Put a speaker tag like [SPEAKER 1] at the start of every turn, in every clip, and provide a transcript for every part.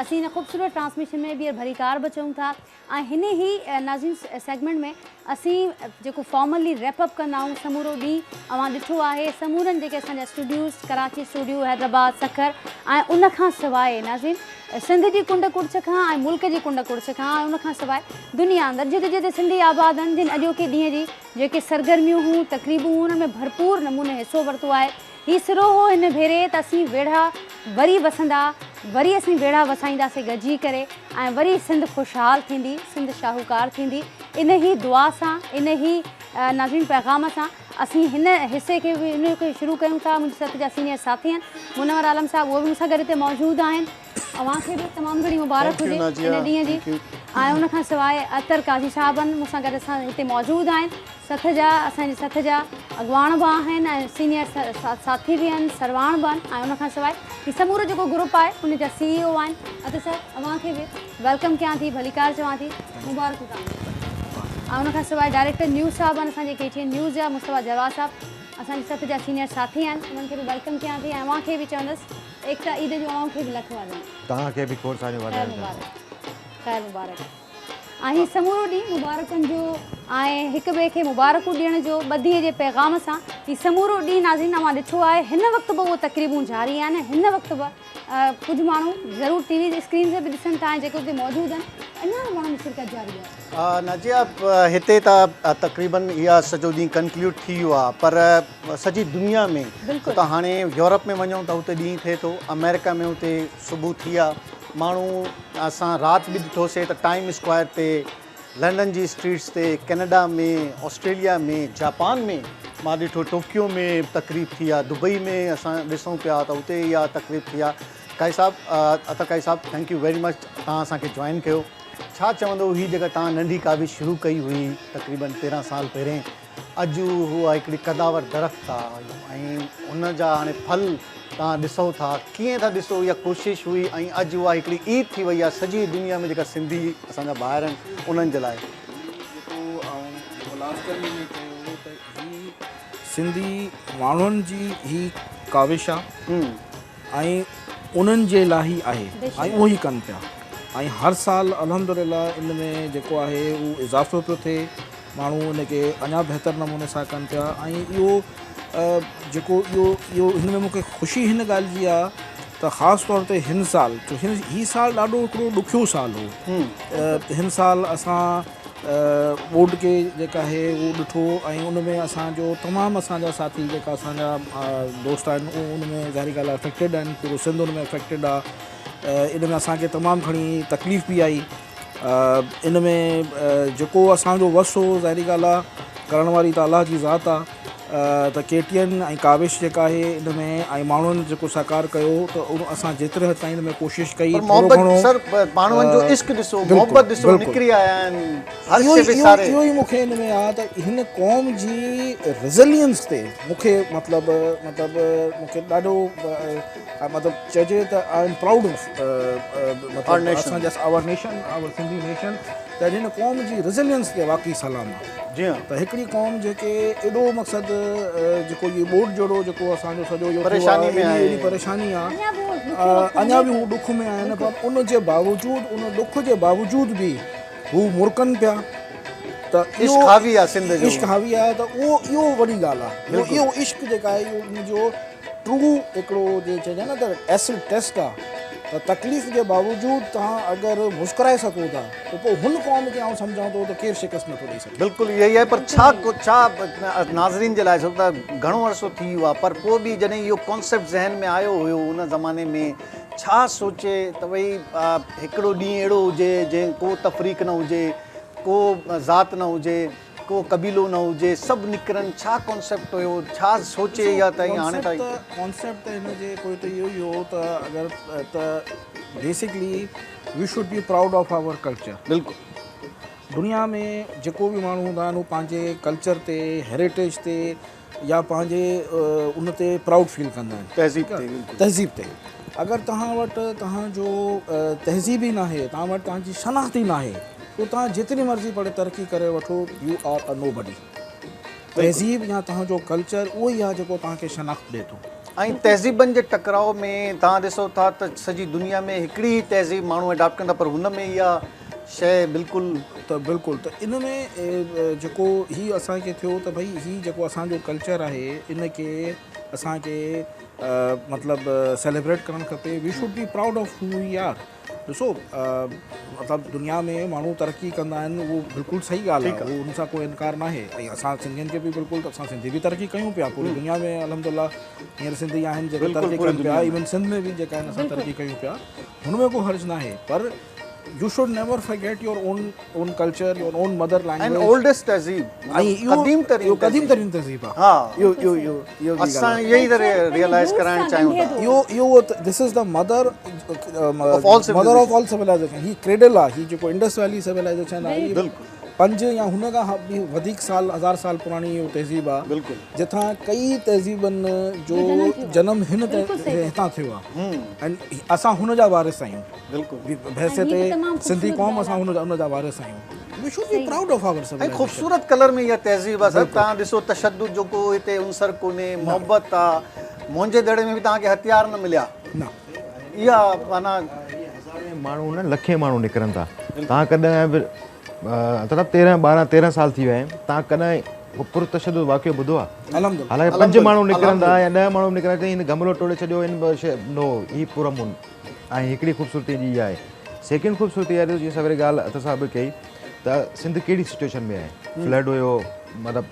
[SPEAKER 1] اسين هن خوبصورت ٽرانسميشن ۾ ٻيهر ڀليڪار به چئون ٿا ۽ هن ئي ناظرين سيگمينٽ ۾ اسين جيڪو فارملي ريپ اپ ڪندا آهيون سمورو ڏينهن اوهان ڏٺو آهي سمورن جيڪي اسان جا اسٽوڊيوز ڪراچي اسٽوڊيو حيدرآباد سکر ۽ ان کان سواء ناظرين سنڌ جي ڪنڊ ڪڙڇ کان ۽ ملڪ جي ڪنڊ ڪڙڇ کان ۽ ان کان سواء دنيا اندر جتي جتي سنڌي آباد آهن جن اڄوڪي ڏينهن جي جيڪي سرگرميون هيون تقريبون هيون انهن ۾ ڀرپور نموني حصو ورتو آهي. هي سرو هو هن ڀيري ته اسين ويڙها وري وسندا، وري اسين ويڙها وسائينداسين گڏجي ڪري ۽ وري سنڌ خوشحال ٿيندي، سنڌ شاهوڪار ٿيندي. انهي دعا سان، انهي ناظرين پيغام سان اسين هن حصي کي به ان کي شروع ڪيون ٿا. منهنجي سٿ جا سينيئر ساٿي آهن منور عالم صاحب اهي به مون سان گڏ هتي موجود آهن. اوهان کي به تمام گهڻي مبارڪ هجي ان ڏينهن جي ۽ ان کان سواء اطهر قاضي صاحب آهن مون سان گڏ اسان هتي موجود آهن. سٿ جا اسان جي سٿ جا اڳواڻ به آهن ۽ سينيئر ساٿي به آهن سرواڻ به آهن ۽ ان کان سواء هي سمورو جيڪو گروپ آهي ان جا سي اي او آهن اٿو سر اوهان کي به welcome ڪيان ٿي ڀليڪار چوان ٿي مبارڪون توهان کي ۽ ان کان سواء ڊائريڪٽر نيوز صاحب آهن اسان جي ڪي ٽي اين نيوز جا مصطفيٰ جواد صاحب اسان جي سٿ جا سينيئر ساٿي آهن انهن کي به welcome ڪيان ٿي ۽ اوهان کي به چوندس ايڪتا عيد جون اوهان کي به لک واڌايون.
[SPEAKER 2] توهان کي به کوڙ ساريون
[SPEAKER 1] واڌايون. خير مبارڪ خير مبارڪ. ۽ هي سمورو ڏينهن مبارڪن جو ۽ هڪ ٻئي کي مبارڪون ڏيڻ جو ٻڌيء جي پيغام سان هي سمورو ڏينهن ناظرين اوهان ڏٺو آهي هن وقت به اهي تقريبون جاري آهن هن وقت به ڪجهه ماڻهو ضرور ٽي وي اسڪرين تي به ڏسن ٿا ۽ جيڪي اتي موجود آهن اڃا به ماڻهن جي شرڪت جاري آهي.
[SPEAKER 3] نازيه هتي ته تقريبن اها سڄو ڏينهن ڪنڪليوڊ ٿي ويو آهي پر سڄي دنيا ۾ ته هاڻي يورپ ۾ وڃو ته اتي ڏينهن ٿئي ٿو آمريڪا ۾ اتي صبح ٿي آهي ماڻهو اسان رات به ڏٺوسي ته ٽائيم اسڪوائر تي لنڊن جي اسٽريٽس تي ڪينيڊا ۾ آسٽريليا ۾ جاپان ۾ مان ڏٺو ٽوڪيو ۾ تقريب ٿي آ دبئي ۾ اسان ڏسون پيا ته اتي اها تقريب ٿي آ قائي صاحب عطا قائي صاحب thank you very much توهان اسان کي جوائن ڪيو ڇا چوندو هي جيڪا توهان ننڍي ڪاوش شروع ڪئي هئي تقريبن 13 سال پهرين اڄ اها هڪڙي قداور درخت آ ۽ ان جا هاڻي ڦل توهان ڏسو ٿا، ڪيئن ٿا ڏسو اها ڪوشش هئي ۽ اڄ اها هڪڙي عيد ٿي وئي آ سڄي دنيا ۾ جيڪا سنڌي اسان جا ڀائر آهن انهن جي لاء.
[SPEAKER 4] جيڪو آئون جيڪو لاسٽ ٽائيم به مون چيو هو ته هي سنڌي ماڻهن جي هي ڪاوش آ ۽ انهن جي لاء ئي آهي ۽ اهو ئي ڪن پيا ۽ هر سال الحمدلله ان ۾ جيڪو آهي اهو اضافو پيو ٿئي. ماڻهو ان کي اڃا بهتر نموني سان ڪن پيا ۽ اهو جيڪو اهو اهو هن ۾ مون کي خوشي هن ڳالهه جي آهي ته خاص طور تي هن سال ڇو هن هي سال ڏاڍو هڪڙو ڏکيو سال هو هن سال اسان ٻوڏ کي جيڪا آهي اهو ڏٺو ۽ ان ۾ اسانجو تمام اسانجا ساٿي جيڪا اسانجا دوست آهن اهو ان ۾ ظاهري ڳالهه آهي افيڪٽيڊ آهن پورو سنڌ ان ۾ افيڪٽيڊ آهي ان ۾ اسانکي تمام گهڻي تڪليف به آئي ان ۾ جيڪو اسان جو وس هو ظاهري ڳالهه آ ڪرڻ واري ته الله جي ذات آ ته ڪي ٽي اين ۽ ڪاوش جيڪا آهي ان ۾ ۽ ماڻهن جيڪو سهڪار ڪيو ته ان اسان جيتري حد تائين ان ۾ ڪوشش ڪئي
[SPEAKER 3] پر محبت سر ماڻهن جو عشق ڏسو محبت ڏسو نڪري آيا آهن هر شي وساري.
[SPEAKER 4] اهو ئي مون کي ان ۾ آ ته هن قوم جي ريزيلينس تي مون کي مطلب مطلب مون کي ڏاڍو مطلب چئجي ته I am proud of مطلب اسان جا آور نيشن آور سنڌي نيشن ته هن قوم جي ريزيلينس تي واقعي سلام آ
[SPEAKER 3] جي ها
[SPEAKER 4] ته هڪڙي قوم جيڪي ايڏو مقصد جيڪو هي ٻوڏ جهڙو جيڪو اسان جو سڄو اهو
[SPEAKER 3] پريشاني ۾ آهي
[SPEAKER 4] ايڏي پريشاني آ اڃا به هو ڏک ۾ آهن پر ان جي باوجود ان ڏک جي باوجود به هو مرڪن پيا ته
[SPEAKER 3] عشق حاوي آ سنڌ جو
[SPEAKER 4] عشق حاوي آ ته اهو اهو وڏي ڳالهه آ اهو عشق جيڪا آهي اهو ان جو ٽرو هڪڙو جي چئجي نه ته ايسڊ ٽيسٽ آ ته تڪليف جي باوجود توهان اگر مسڪرائي سگهو ٿا ته پوء هن قوم کي آئون سمجهان ٿو ته ڪير شڪست نٿو ڏئي سگهي.
[SPEAKER 3] بلڪل اهو ئي آهي پر ڇا ڇا ناظرين جي لاء ڇو ته گهڻو عرصو ٿي ويو آهي پر پوء به جڏهن اهو ڪانسيپٽ ذهن ۾ آيو هيو ان زماني ۾ ڇا سوچي ته ڀئي هڪڙو ڏينهن اهڙو هجي جنهن ڪو تفريق نه هجي ڪو ذات نه هجي ڪو قبيلو نه هجي سڀ نڪرن ڇا ڪانسيپٽ هيو ڇا سوچي يا تائين هاڻي تائين.
[SPEAKER 4] ڪانسيپٽ ته هن جي ڪوئي ته اهو ئي هو ته اگر ته basically we should be proud of our culture.
[SPEAKER 3] بلڪل.
[SPEAKER 4] دنيا ۾ جيڪو به ماڻهو هوندا آهن هو پنهنجي ڪلچر تي هيريٽيج تي يا پنهنجي ان تي پرائوڊ فيل ڪندا آهن.
[SPEAKER 3] تهذيب تي بلڪل.
[SPEAKER 4] تهذيب تي اگر توهان وٽ توهان جو تهذيب ئي ناهي توهان وٽ توهان جي شناخت ئي ناهي پوء توهان جيتري مرضي پڙهي ترقي ڪري وٺو يو آر ا نو بڊي. تهذيب يا توهان جو ڪلچر اهو ئي آهي جيڪو توهان کي شناخت ڏئي ٿو.
[SPEAKER 3] ۽ تهذيبن جي ٽڪراء ۾ توهان ڏسو ٿا ته سڄي دنيا ۾ هڪڙي ئي تهذيب ماڻهو اڊاپٽ ڪندا پر هن ۾ اها شيء بلڪل.
[SPEAKER 4] ته بلڪل ته ان ۾ جيڪو هي اسان کي ٿيو ته ڀئي هي جيڪو اسان جو ڪلچر آهي ان کي اسان کي مطلب سيليبريٽ ڪرڻ کپي we should be proud of who we are. ڏسو مطلب دنيا ۾ ماڻهو ترقي ڪندا آهن اهو بلڪل صحيح ڳالهه آهي اهو ان سان ڪو انڪار ناهي ۽ اسان سنڌين کي به بلڪل اسان سنڌي به ترقي ڪيون پيا پوري دنيا ۾ الحمد لله هينئر سنڌي آهن جيڪي ترقي ڪن پيا ايون سنڌ ۾ به جيڪا آهن اسان ترقي ڪيون پيا هن ۾ ڪو حرج ناهي پر you should never forget your own own culture your own mother language
[SPEAKER 3] and oldest تهذيب
[SPEAKER 4] ۽ قديم ترين قديم ترين تهذيب آهي
[SPEAKER 3] ها اهو اهو اهو اهو اسان اهو ئي ريئلائز ڪرائڻ چاهيون ٿا
[SPEAKER 4] اهو اهو this is the mother mother of all civilization he cradle آهي هي جيڪو انڊس ويلي سولائيزيشن آهي
[SPEAKER 3] بلڪل
[SPEAKER 4] پنج يا هن کان به وڌيڪ سال هزار سال پراڻي اهو تهذيب آهي
[SPEAKER 3] بلڪل
[SPEAKER 4] جتان ڪئي تهذيبن جو جنم هن هتان ٿيو آهي ۽ اسان هن جا وارث آهيون
[SPEAKER 3] بلڪل
[SPEAKER 4] بحيثيت سنڌي قوم اسان هن ان جا وارث آهيون we should be proud of our
[SPEAKER 3] ۽ خوبصورت ڪلر ۾ اها تهذيب آهي سر توهان ڏسو تشدد جو ڪو هتي عنصر ڪونهي محبت آ موهن جي دڙي ۾ به توهان کي هٿيار نه مليا
[SPEAKER 4] نه
[SPEAKER 3] اها معنيٰ
[SPEAKER 2] هزارين ماڻهو نه لکين ماڻهو نڪرن ٿا توهان ڪڏهن به مطلب تيرهن ٻارهن تيرهن سال ٿي ويا آهن توهان ڪڏهن ڪو پرتشدد واقعو ٻڌو آهي حالانڪه پنج ماڻهو نڪرن ٿا يا ڏهه ماڻهو نڪرن ٿا هن گملو ٽوڙي ڇڏيو هن نو هي پرامن ۽ هڪڙي خوبصورتي جي اها آهي سيڪنڊ خوبصورتي اها آهي جيئن سويري ڳالهه اطهر صاحب به ڪئي ته سنڌ ڪهڙي سچويشن ۾ آهي فلڊ هيو مطلب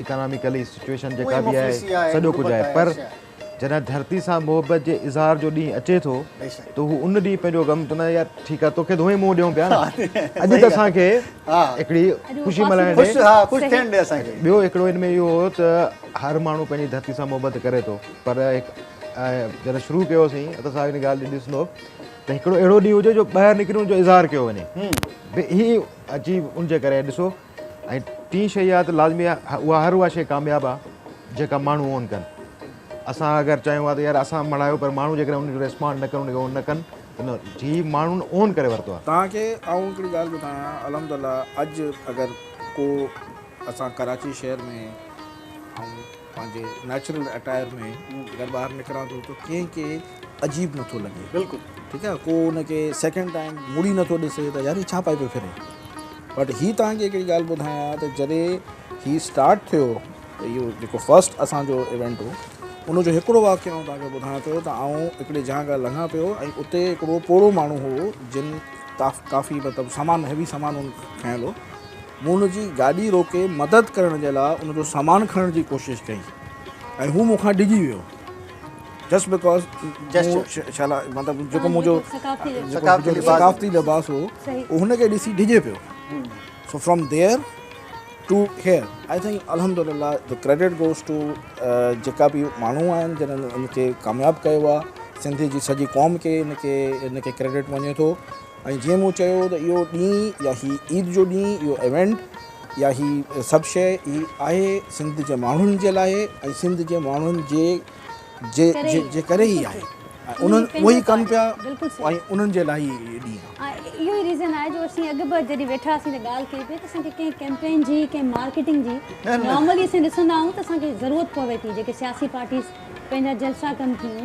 [SPEAKER 2] اڪاناميڪلي سچويشن جيڪا به آهي سڄو ڪجهه آهي پر جڏهن ڌرتي سان محبت جي اظهار جو ڏينهن اچي ٿو ته هو ان ڏينهن پنهنجو غم چوندا يار ٺيڪ آهي توکي ته هونئن منهن ڏيون پيا نه اڄ ته اسان کي هڪڙي خوشي ملهائڻ ڏي
[SPEAKER 3] خوش ٿيڻ ڏي اسان کي
[SPEAKER 2] ٻيو هڪڙو ان ۾ اهو هو ته هر ماڻهو پنهنجي ڌرتي سان محبت ڪري ٿو پر هڪ جڏهن شروع ڪيوسين ته صاحب ان ڳالهه ڏي ڏسندو ته هڪڙو اهڙو ڏينهن هجي جو ٻاهر نڪري ان جو اظهار ڪيو وڃي ڀئي هي اچي ان جي ڪري ڏسو ۽ ٽين شيء اها ته لازمي آهي اها هر اها شيء ڪامياب آهي جيڪا ماڻهو اون ڪن اسان اگر چاهيون ها ته يار اسان مڙهايو پر ماڻهو جيڪڏهن ان جو ريسپانڊ نه ڪن ان کي اون نه ڪن ته نه هي ماڻهن اون ڪري ورتو آهي.
[SPEAKER 4] توهان کي آئون هڪڙي ڳالهه ٻڌايان الحمدلله اڄ اگر ڪو اسان ڪراچي شهر ۾ آئون پنهنجي نيچرل اٽائر ۾ اگر ٻاهر نڪران ٿو ته ڪنهن کي عجيب نٿو لڳي
[SPEAKER 3] بلڪل
[SPEAKER 4] ٺيڪ آهي ڪو ان کي سيڪنڊ ٽائيم مڙي نٿو ڏسي ته يار هي ڇا پائي پيو ڦري بٽ هي توهان کي هڪڙي ڳالهه ٻڌايان ته جڏهن هي اسٽارٽ ٿيو ته اهو جيڪو فرسٽ اسانجو ايونٽ هو ان جو هڪڙو واقعو آئون توهان کي ٻڌايان ٿو ته آئون هڪڙي جاء کان لنگهان پيو ۽ اتي هڪڙو پوڙهو ماڻهو هو جن ڪافي مطلب سامان هيوي سامان هن کنيل هو مون ان جي گاڏي روڪي مدد ڪرڻ جي لاء ان جو سامان کڻڻ جي ڪوشش ڪئي ۽ هو مون کان ڊڄي ويو جسٽ because شالا مطلب جيڪو منهنجو ثقافتي لباس هو اهو هن کي ڏسي ڊڄي پيو so from there to here I think الحمد لله the credit goes to جيڪا به ماڻهو آهن جنهن ان کي ڪامياب ڪيو آهي سنڌ جي سڄي قوم کي ان کي ان کي ڪريڊٽ وڃي ٿو ۽ جيئن مون چيو ته اهو ڏينهن يا هي عيد جو ڏينهن اهو ايونٽ يا هي سڀ شيء هي آهي سنڌ جي ماڻهن جي لاء ۽ سنڌ جي ماڻهن جي جي جي ڪري ئي آهي ۽ انهن اهي ئي ڪن پيا ۽ انهن جي لاء ئي اهو ڏينهن
[SPEAKER 1] آهي. اهو ئي ريزن آهي جو اسين اڳ به جڏهن ويٺا هئاسين ته ڳالهه ڪئي پئي ته اسان کي ڪنهن ڪيمپين جي ڪنهن مارڪيٽنگ جي نارملي اسين ڏسندا آهيون ته اسان کي ضرورت پوي ٿي جيڪي سياسي پارٽيز پنهنجا جلسا ڪن ٿيون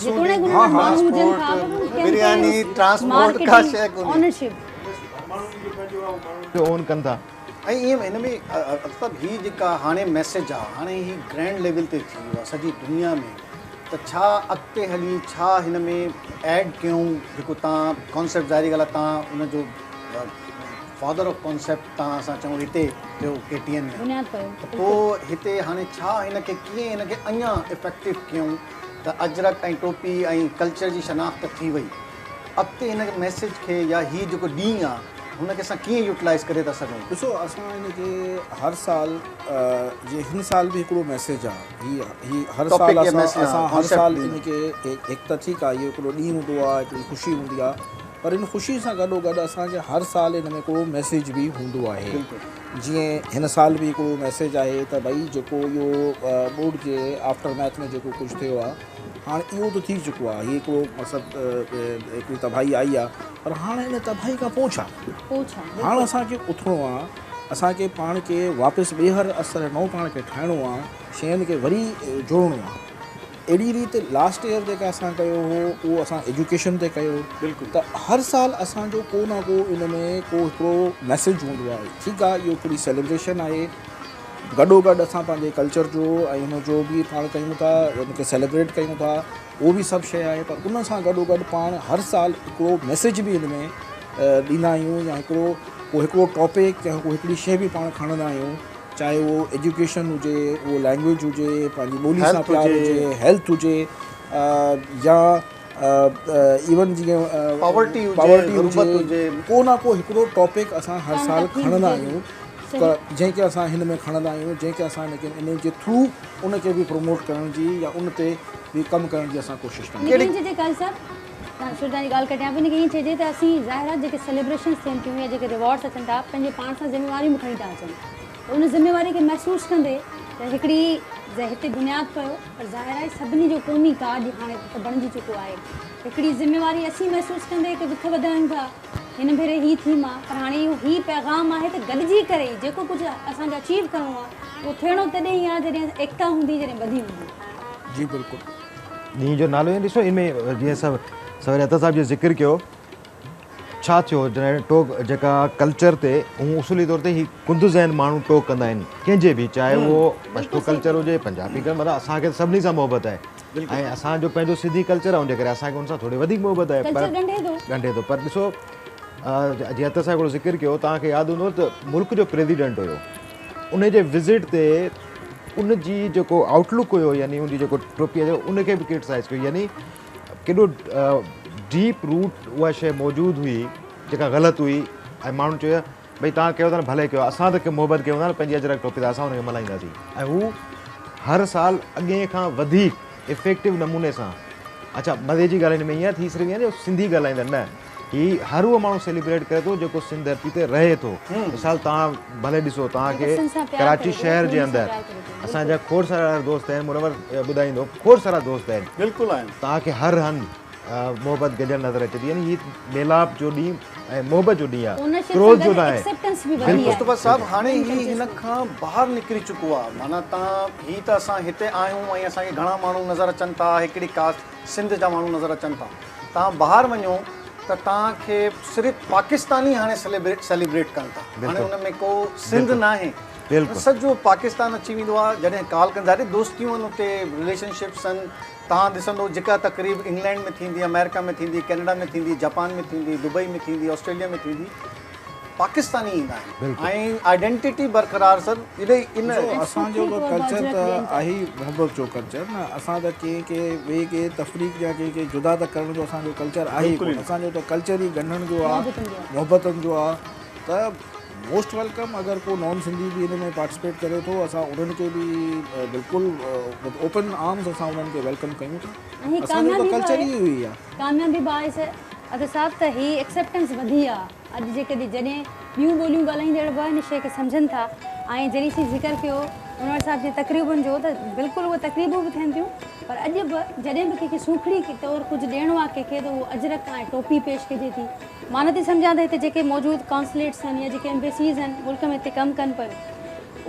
[SPEAKER 1] جيتوڻيڪ انهن وٽ ماڻهو هجن ٿا پر ڪيمپين مارڪيٽنگ اونرشپ
[SPEAKER 2] کي اون ڪن ٿا.
[SPEAKER 3] ۽ ائين هن ۾ مطلب هي جيڪا هاڻي ميسيج آ هاڻي هي گرينڊ ليول تي ٿي ويو آ سڄي دنيا ۾ ته ڇا اڳتي هلي ڇا هن ۾ ايڊ ڪيون جيڪو تان ڪانسيپٽ ظاهري ڳالهه آ تان ان جو فادر آف ڪانسيپٽ تان اسان چئون هتي ٿيو ڪي ٽي اين ۾
[SPEAKER 1] بنياد پيو
[SPEAKER 3] ته پوء هتي هاڻي ڇا هن کي ڪيئن هن کي اڃا افيڪٽو ڪيون ته اجرڪ ۽ ٽوپي ۽ ڪلچر جي شناخت ٿي وئي اڳتي هن ميسيج کي يا هي جيڪو ڏينهن آ هن کي اسان ڪيئن يوٽيلائيز ڪري ٿا سگهون؟
[SPEAKER 4] ڏسو اسان هن کي هر سال جيئن هن سال به هڪڙو ميسيج آ هي هي هر سال اسان اسان هر سال هن کي هڪ ته ٺيڪ آ اهو هڪڙو ڏينهن هوندو آ هڪڙي خوشي هوندي آ پر ان خوشي سان گڏو گڏ اسان کي هر سال ان ۾ هڪڙو ميسيج به هوندو آهي جيئن هن سال به هڪڙو ميسيج آهي ته ڀئي جيڪو اهو ٻوڏ جي آفٽر ميٿ ۾ جيڪو ڪجهه ٿيو آهي هاڻ اهو ته ٿي چڪو آهي هي هڪڙو مقصد هڪڙي تباهي آئي آهي پر هاڻ ان تباهي کان پوء ڇا هاڻ اسان کي اٿڻو آهي اسان کي پاڻ کي واپس ٻيهر اثر نئون پاڻ کي ٺاهڻو آهي شين کي وري جوڙڻو آهي. اهڙي ريت لاسٽ ايئر جيڪا اسان ڪيو هو اهو اسان ايجوڪيشن تي ڪيو
[SPEAKER 3] بلڪل.
[SPEAKER 4] ته هر سال اسان جو ڪو نه ڪو ان ۾ ڪو هڪڙو ميسيج هوندو آهي. ٺيڪ آهي اهو هڪڙي سيليبريشن آهي، گڏو گڏ اسان پنهنجي ڪلچر جو ۽ ان جو به پاڻ ڪيون ٿا، ان کي سيليبريٽ ڪيون ٿا، اهو به سڀ شيء آهي، پر ان سان گڏو گڏ پاڻ هر سال هڪڙو ميسيج به ان ۾ ڏيندا آهيون يا هڪڙو ڪو هڪڙو ٽاپڪ يا ڪو هڪڙي شيء به پاڻ کڻندا آهيون، چاهي اهو ايجوڪيشن هجي، اهو لينگويج هجي، پنهنجي ٻولي سان پيار هجي، هيلٿ هجي يا ايون جيئن
[SPEAKER 3] پاورٽي هجي،
[SPEAKER 4] ڪو نه ڪو هڪڙو ٽاپڪ اسان هر سال کڻندا آهيون جنهن کي اسان هن ۾ کڻندا آهيون، جنهن کي اسان ان جي ٿرو ان کي به پروموٽ ڪرڻ جي يا ان تي به ڪم ڪرڻ جي اسان ڪوشش ڪندا آهيون.
[SPEAKER 1] ائين چئجي قاضي صاحب، سر توهان جي ڳالهه ڪٽيان پئي، ان کي ائين چئجي ته اسين ظاهر آهي جيڪي سيليبريشنز ٿين ٿيون يا جيڪي ريوارڊز اچن ٿا پنهنجي پاڻ سان ذميواريون به کڻي ٿا اچن ته ان ذميواري کي محسوس ڪندي ته هڪڙي هتي بنياد پيو پر ظاهر آهي سڀني جو قومي ڪاڄ هاڻي ته بڻجي چڪو آهي، هڪڙي ذميواري اسين محسوس ڪندي هڪ وک وڌايون ٿا، هن ڀيري هي ٿيم آ پر هاڻي اهو هي پيغام آهي ته گڏجي ڪري ئي جيڪو ڪجهه اسان کي اچيو ڪرڻو آ اهو ٿيڻو تڏهن ئي آ جڏهن ايڪتا هوندي، جڏهن ٻڌي هوندي.
[SPEAKER 4] جي بلڪل.
[SPEAKER 2] ڏينهن جو نالو ئي ڏسو ان ۾ جيئن سڀ سوير عطا صاحب جو ذڪر ڪيو ڇا ٿيو جڏهن ٽوڪ جيڪا ڪلچر تي هو اصولي طور تي هي ڪند ذهن ماڻهو ٽوڪ ڪندا آهن ڪنهن جي به چاهي اهو پشتو ڪلچر هجي پنجابي ڪلچر مطلب اسان کي سڀني سان محبت آهي ۽ اسان جو پنهنجو سنڌي ڪلچر آهي ان جي ڪري اسان کي ان سان ٿوري وڌيڪ محبت آهي پر ڳنڍي ٿو پر ڏسو جيئن عطا صاحب هڪڙو ذڪر ڪيو توهان کي ياد هوندو ته ملڪ جو پريزيڊنٽ هيو ان جي وزٽ تي ان جي جيڪو آئوٽ لڪ هيو يعني ان جي جيڪو ٽوپي هيو ان کي به ڪرٽيسائز ڪيو يعني ڪيڏو ڊيپ روٽ اها شيء موجود هئي جيڪا غلط هئي ۽ ماڻهن چيو ڀئي توهان ڪيو ٿا نه ڀلي ڪيو اسان ته محبت ڪيون ٿا نه پنهنجي اجرڪ ٽوپي سان اسان ان کي ملهائينداسين ۽ هو هر سال اڳئين کان وڌيڪ افيڪٽو نموني سان اڇا مزي جي ڳالهه هن ۾ اها ٿي صرف اها جو سنڌي ڳالهائيندڙ نه هي هر اهو ماڻهو سيليبريٽ ڪري ٿو جيڪو سنڌ ڌرتي تي رهي ٿو مثال توهان ڀلي ڏسو توهان کي ڪراچي شهر جي اندر اسان جا کوڙ سارا دوست آهن منور ٻڌائيندو کوڙ سارا دوست آهن
[SPEAKER 3] بلڪل آهن
[SPEAKER 2] توهان کي هر هنڌ محبت گڏيل نظر اچي ٿي يعني هي ميلاپ جو ڏينهن ۽ محبت جو ڏينهن آهي ڪروڌ جو ناهي.
[SPEAKER 3] مصطفيٰ صاحب هاڻي هي هن کان ٻاهر نڪري چڪو آهي معنيٰ تان هي ته اسان هتي آهيون ۽ اسان کي گهڻا ماڻهو نظر اچن ٿا هڪڙي ڪاسٽ سنڌ جا ماڻهو نظر اچن ٿا تان ٻاهر وڃو ته تان کي صرف پاڪستاني هاڻي سيليبريٽ ڪن ٿا هاڻي ان ۾ ڪو سنڌ ناهي سڄو پاڪستان اچي ويندو آهي جڏهن ڪال ڪن ظاهر دوستيون آهن اتي رليشن شپس آهن توهان ڏسندو جيڪا تقريب انگلينڊ ۾ ٿيندي، آمريڪا ۾ ٿيندي، ڪينيڊا ۾ ٿيندي، جاپان ۾ ٿيندي، دبئي ۾ ٿيندي، آسٽريليا ۾ ٿيندي، پاڪستاني ايندا آهن ۽ آئيڊينٽيٽي برقرار سر ايڏي ان
[SPEAKER 4] ڏسو اسان جو ته ڪلچر ته آهي ئي محبت جو ڪلچر نه اسان ته ڪنهن کي ٻئي کي تفريق يا ڪنهن کي جدا ته ڪرڻ جو اسان جو ڪلچر آهي ئي ڪونه اسان جو ته ڪلچر ئي ڳنڍڻ جو آهي محبتن جو آهي ته موسٽ welcome اگر ڪو نان سنڌي به ان ۾ پارٽيسپيٽ ڪري ٿو اسان انهن کي به بلڪل وٿ اوپن آرمز اسان انهن کي welcome ڪيون ٿا اسان جو ته ڪلچر ئي اهو ئي آهي.
[SPEAKER 1] ڪاميابي به آهي سر ادا صاحب ته هي ايڪسيپٽنس وڌي آ اڄ جيڪڏهن جڏهن ٻيون ٻوليون ڳالهائيندڙ به ان شيء کي سمجهن ٿا ۽ جڏهن سين ذڪر ڪيو انور صاحب جي تقريبن جو ته بلڪل اهي تقريبون به ٿين ٿيون پر اڄ به جڏهن به ڪنهن کي سوکڙي طور ڪجهه ڏيڻو آ ڪنهن کي ته اهو اجرڪ ۽ ٽوپي پيش ڪجي ٿي. مان نٿي سمجهان ته هتي جيڪي موجود قونصليٽس آهن يا جيڪي ايمبيسيز آهن ملڪ ۾ هتي ڪم ڪن پيون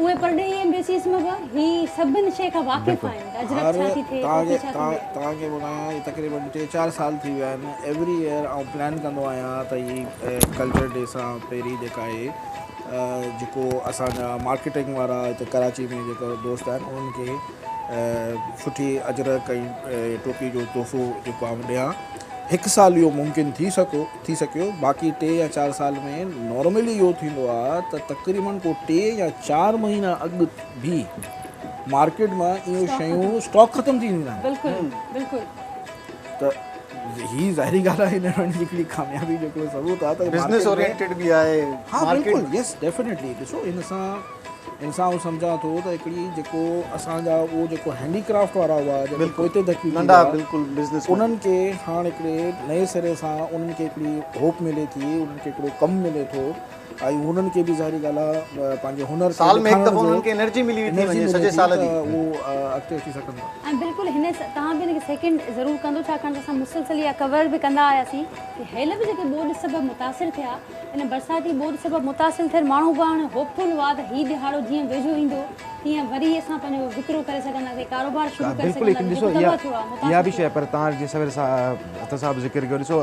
[SPEAKER 1] اهي پرڏيهي ايمبيسيز ۾ به هي سڀن شيء کان واقف آهن ته اجرڪ ڇا ٿي ٿئي ٽوپي ڇا ٿي ٿئي.
[SPEAKER 4] توهان کي ٻڌايان هي تقريبن ٽي چار سال ٿي ويا آهن ايوري ايئر آئون پلان ڪندو آهيان ته هي ڪلچر ڊي سان پهرين جيڪا آهي جيڪو اسان جا مارڪيٽنگ وارا هتي ڪراچي ۾ جيڪا دوست آهن انهن کي سٺي اجرڪ ۽ ٽوپي جو تحفو جيڪو آئون ڏيان هڪ سال اهو ممڪن ٿي سگهو ٿي سگهيو باقي ٽي يا چار سال ۾ نارملي اهو ٿيندو آهي ته تقريبن ڪو ٽي يا چار مهينا اڳ به مارڪيٽ مان اهي شيون اسٽاڪ ختم ٿي وينديون آهن.
[SPEAKER 1] بلڪل بلڪل.
[SPEAKER 4] ته هي ظاهري ڳالهه آهي هن جي هڪڙي ڪاميابي جو هڪڙو ثبوت آهي ته
[SPEAKER 3] بزنس اورينٽيڊ به آهي
[SPEAKER 4] ها بلڪل يس ڊيفينيٽلي ڏسو ان سان ان سان آئون سمجهان ٿو ته هڪڙي جيڪو اسان جا اهو جيڪو هينڊي ڪرافٽ وارا هئا جيڪي پوئتي ڌڪي
[SPEAKER 3] ننڍا بلڪل بزنس
[SPEAKER 4] انهن کي هاڻ هڪڙي نئين سري سان انهن کي هڪڙي هوپ ملي ٿي انهن کي هڪڙو ڪم ملي ٿو ۽ هنن کي به ظاهري ڳالهه آهي پنهنجي هنر
[SPEAKER 3] سال ۾ هڪ دفعو انهن کي انرجي ملي ٿي وڃي سڄي سال جي
[SPEAKER 4] اهو اڳتي اچي سگهن ٿا.
[SPEAKER 1] ۽ بلڪل هن توهان به هن کي سيڪنڊ ضرور ڪندو ڇاڪاڻ ته اسان مسلسل اها ڪور به ڪندا آياسين ته هيل به جيڪي ٻوڏ سبب متاثر ٿيا ان برساتي ٻوڏ سبب متاثر ٿيل ماڻهو به هاڻي هوپ فل هئا ته هي ڏهاڙو جيئن ويجهو ايندو تيئن وري اسان پنهنجو وڪرو ڪري سگهنداسين، ڪاروبار شروع ڪري
[SPEAKER 2] بلڪل هڪ
[SPEAKER 1] سگهنداسين
[SPEAKER 2] ڏسو
[SPEAKER 1] جيڪو
[SPEAKER 2] اها
[SPEAKER 1] تباهه ٿيو آهي،
[SPEAKER 2] اها
[SPEAKER 1] متاثر
[SPEAKER 2] به
[SPEAKER 1] ٿيو
[SPEAKER 2] شيء
[SPEAKER 1] آهي.
[SPEAKER 2] پر توهان جيئن سوير عطا صاحب ذڪر ڪيو ڏسو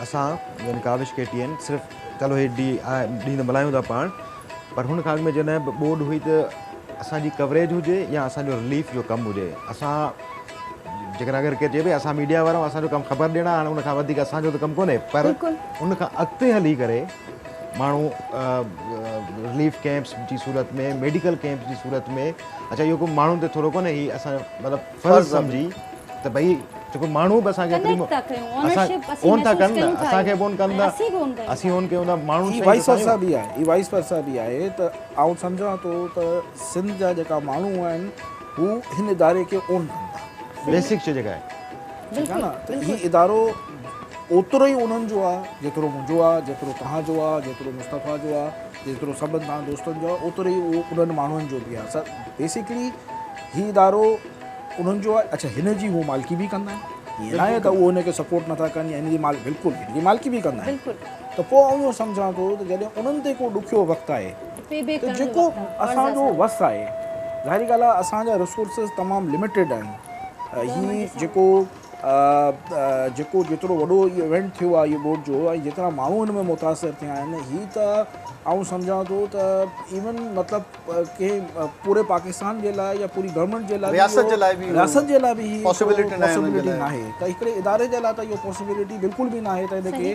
[SPEAKER 2] اسان يعني ڪاوش ڪي ٽي اين صرف چلو هي ڏينهن ته ملهايون ٿا پاڻ پر هن کان اڳ ۾ جڏهن به ٻوڏ هئي ته اسان جي ڪوريج هجي يا اسان جو رليف جو ڪم هجي اسان جيڪڏهن اگر ڪير چئي ڀئي اسان ميڊيا وارا آهيون اسان جو ڪم خبر ڏيڻ آهي هاڻي ان کان وڌيڪ اسان جو ته ڪم ڪونهي پر ان کان اڳتي هلي ڪري ماڻهو رليف ڪيمپس جي صورت ۾ ميڊيڪل ڪيمپس جي صورت ۾ اڇا اهو ڪو ماڻهن تي ٿورو ڪونهي هي اسان جو مطلب فرض سمجهي ته ڀئي جيڪو ماڻهو به اسان کي ايتري اسان اون ٿا ڪن نه اسان کي به اون ڪن ٿا اسين اون ڪيون ٿا ماڻهو
[SPEAKER 4] هي وائس ورسا به آهي هي وائس ورسا به آهي ته آئون سمجهان ٿو ته سنڌ جا جيڪا ماڻهو آهن هو هن اداري کي اون ڪن ٿا.
[SPEAKER 2] بيسڪ شي جيڪا آهي.
[SPEAKER 4] ٺيڪ آهي نه ته هي ادارو اوترو ئي انهن جو آهي جيترو منهنجو آهي جيترو توهان جو آهي جيترو مصطفيٰ جو آهي جيترو سڀن توهان دوستن جو آهي اوترو ئي اهو انهن ماڻهن جو به آهي سر بيسڪلي هي ادارو انهن جو آهي اڇا هن جي هو مالڪي به ڪندا آهن ائين ناهي ته اهو هن کي سپورٽ نٿا ڪن يا هن جي مال بلڪل هن جي مالڪي به ڪندا آهن ته پوء آئون اهو سمجهان ٿو ته جڏهن انهن تي ڪو ڏکيو وقت آهي ته جيڪو اسان جو وس آهي ظاهري ڳالهه آهي اسان جا ريسورسز تمام لميٽيڊ آهن هي جيڪو جيڪو جيترو وڏو اهو ايونٽ ٿيو آهي اهو ٻوڏ جو ۽ جيترا ماڻهو هن ۾ متاثر ٿيا آهن هي ته آئون سمجهان ٿو ته ايون مطلب ڪنهن پوري پاڪستان جي لاء يا پوري گورنمينٽ جي لاء
[SPEAKER 3] رياست جي لاء به
[SPEAKER 4] رياست جي لاء به هي پاسيبلٽي ناهي ته هڪڙي اداري جي لاء ته اهو پاسيبلٽي بلڪل به ناهي ته هن کي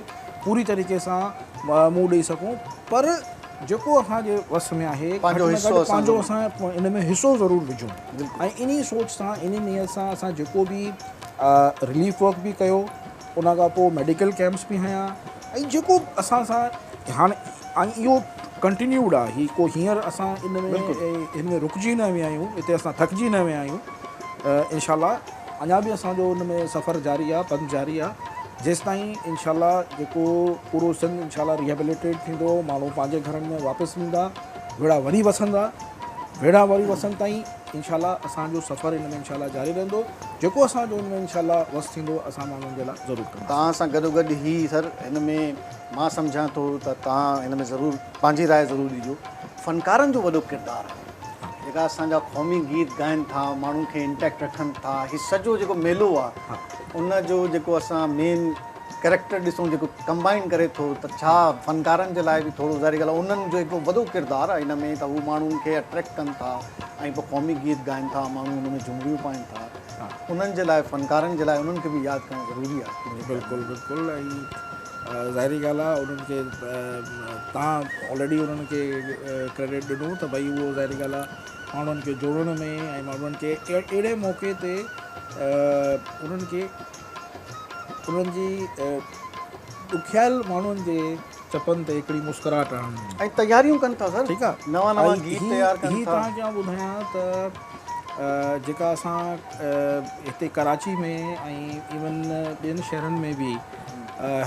[SPEAKER 4] پوري طريقي سان منهن ڏئي سگهون پر جيڪو اسان جي وس ۾ آهي گهٽ ۾ گهٽ پنهنجو اسان ان ۾ حصو ضرور وجهون ۽ انهي سوچ سان انهي نيت سان اسان جيڪو به رليف ورڪ به ڪيو ان کان پوء ميڊيڪل ڪيمپس به هنيا ۽ جيڪو اسان سان هاڻي ۽ اهو ڪنٽينيوڊ آهي هي ڪو هينئر اسان ان ۾ هن ۾ رڪجي نه ويا آهيون هتي اسان ٿڪجي نه ويا آهيون انشاء الله اڃا به اسان جو ان ۾ سفر جاري آهي پنڌ جاري آهي جيستائين انشاء الله جيڪو پورو سنڌ انشاء الله ريهيبليٽيڊ ٿيندو ماڻهو پنهنجي گهرن ۾ واپس ويندا ويڙها وري وسندا ويڙها وري وسن تائين انشاء الله اسان جو سفر ان ۾ انشاء الله جاري رهندو جيڪو اسان جو ان ۾ انشاء الله وس ٿيندو اسان ماڻهن جي لاء ضرور ڪنداسين.
[SPEAKER 3] توهان سان گڏوگڏ هي سر هن ۾ مان سمجهان ٿو ته توهان هن ۾ ضرور پنهنجي راء ضرور ڏجو فنڪارن جو وڏو ڪردار آهي جيڪا اسان جا قومي گيت ڳائن ٿا ماڻهن کي انٽيڪٽ رکن ٿا هي سڄو جيڪو ميلو آ ان جو جيڪو اسان مين ڪريڪٽر ڏسون جيڪو ڪمبائن ڪري ٿو ته ڇا فنڪارن جي لاء به ٿورو ظاهري ڳالهه آ انهن جو هڪ وڏو ڪردار آ ان ۾ ته هو ماڻهن کي اٽريڪٽ ڪن ٿا ۽ پوء قومي گيت ڳائن ٿا ماڻهو ان ۾ جهمريون پائن ٿا انهن جي لاء فنڪارن جي لاء انهن کي به ياد ڪرڻ ضروري آ.
[SPEAKER 4] بلڪل بلڪل ۽ ظاهري ڳالهه آ انهن کي توهان آلريڊي انهن کي ڪريڊٽ ڏنو ته ڀئي اهو ظاهري ڳالهه آ ماڻهن کي جوڙڻ ۾ ۽ ماڻهن کي اهڙي موقعي تي انهن کي انهن جي ڏکيل ماڻهن جي چپن تي هڪڙي مسڪراهٽ آڻڻ ۾.
[SPEAKER 3] ۽ تياريون ڪن ٿا سر
[SPEAKER 4] ٺيڪ آ
[SPEAKER 3] نوان نوان گيت تيار ڪن ٿا.
[SPEAKER 4] هي توهان کي آئون ٻڌايان ته جيڪا اسان هتي ڪراچي ۾ ۽ ايون ٻين شهرن ۾ به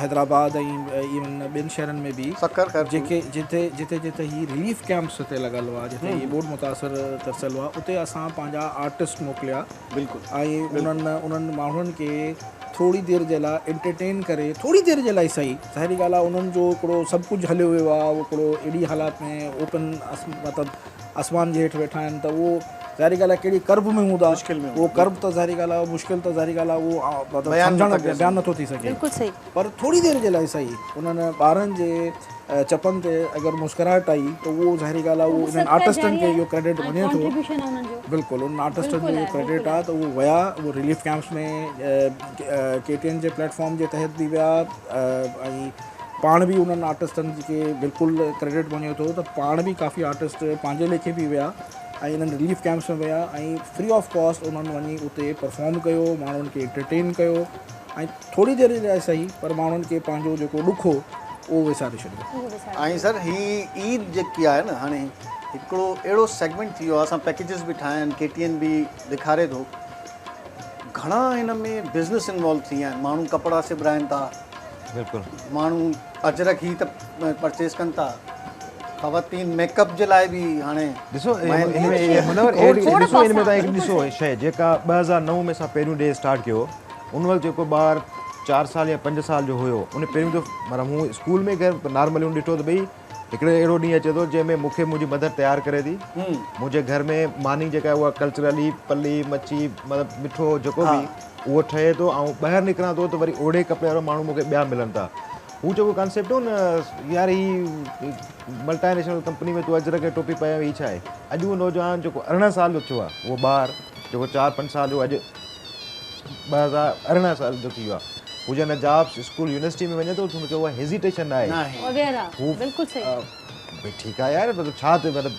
[SPEAKER 4] حيدرآباد ۽ ايون ٻين شهرن ۾ به
[SPEAKER 3] سکر خيرپور
[SPEAKER 4] جيڪي جتي جتي جتي هي رليف ڪيمپس هتي لڳل هئا جتي هي ٻوڏ متاثر ترسيل هئا اتي اسان پنهنجا آرٽسٽ موڪليا
[SPEAKER 3] بلڪل
[SPEAKER 4] ۽ انهن انهن ماڻهن کي ٿوري دير جي لاء انٽرٽين ڪري ٿوري دير جي لاء سهي ظاهري ڳالهه آهي انهن جو هڪڙو سڀ ڪجهه هليو ويو آهي هڪڙو اهڙي حالات ۾ اوپن مطلب آسمان جي هيٺ ويٺا آهن ته اهو ظاهري ڳالهه آهي ڪهڙي ڪرب ۾ هوندا
[SPEAKER 3] مشڪل ۾
[SPEAKER 4] اهو ڪرب ته ظاهري ڳالهه آهي مشڪل ته ظاهري ڳالهه آهي اهو مطلب سمجهڻ بيان نٿو ٿي سگهي
[SPEAKER 1] بلڪل صحيح
[SPEAKER 4] پر ٿوري دير جي لاء سهي انهن ٻارن جي چپن تي اگر مسڪراهٽ آئي ته اهو ظاهري ڳالهه آهي اهو انهن آرٽسٽن کي اهو ڪريڊٽ وڃي ٿو بلڪل انهن آرٽسٽن جو اهو ڪريڊٽ آهي ته اهو ويا اهو رليف ڪيمپس ۾ ڪي ٽي اين جي پليٽ فارم جي تحت به ويا ۽ پاڻ به انهن آرٽسٽن کي بلڪل ڪريڊٽ وڃي ٿو ته پاڻ به ڪافي آرٽسٽ پنهنجي ليکي به ويا ۽ انهن رليف ڪيمپس ۾ ويا ۽ فري آف ڪاسٽ انهن وڃي اتي پرفارم ڪيو ماڻهن کي انٽرٽين ڪيو ۽ ٿوري دير جي لاء سهي پر ماڻهن کي پنهنجو جيڪو ڏک هو اهو وساري ڇڏيو.
[SPEAKER 3] ۽ سر هي عيد جيڪي آهي نه هاڻي هڪڙو اهڙو سيگمينٽ ٿي ويو آهي اسان پيڪيجز به ٺاهيا آهن ڪي ٽي اين به ڏيکاري ٿو گهڻا هن ۾ بزنس انوالو ٿي ويا آهن ماڻهو ڪپڙا سبرائن ٿا
[SPEAKER 2] بلڪل
[SPEAKER 3] ماڻهو اجرڪ هي ته پرچيز ڪن ٿا خواتين ميڪ اپ جي لاء به هاڻي
[SPEAKER 2] ڏسو ان ۾ منور ڏسو ان ۾ تان هڪ ڏسو شيء جيڪا 2009 ۾ اسان پهريون ڊي اسٽارٽ ڪيو ان وقت جيڪو ٻار 4 سال يا 5 سال جو هيو ان پهريون دفعو معنيٰ هو اسڪول ۾ غير نارملي هن ڏٺو ته ڀئي هڪڙو اهڙو ڏينهن اچي ٿو جنهن ۾ مون کي منهنجي مدر تيار ڪري ٿي منهنجي گهر ۾ ماني جيڪا آهي اها ڪلچرلي پلي مڇي مطلب مٺو جيڪو به اهو ٺهي ٿو ۽ ٻاهر نڪران ٿو ته وري اوڙي ڪپڙي وارا ماڻهو مون کي ٻيا ملن ٿا هو جيڪو ڪانسيپٽ هو نه يار هي ملٽي نيشنل ڪمپني ۾ تون اجرڪ ۽ ٽوپي پائي آيو هي ڇا آهي اڄ اهو نوجوان جيڪو 18 سال جو ٿيو آهي اهو ٻار جيڪو 4 5 سال جو اڄ 2018 سال جو ٿي ويو آهي هو جڏهن جابس اسڪول يونيورسٽي ۾ وڃي ٿو ته هن کي اها هيزيٽيشن نه آهي
[SPEAKER 1] اويئر آهي بلڪل صحيح
[SPEAKER 2] ڀئي ٺيڪ آهي يار مطلب ڇا ته مطلب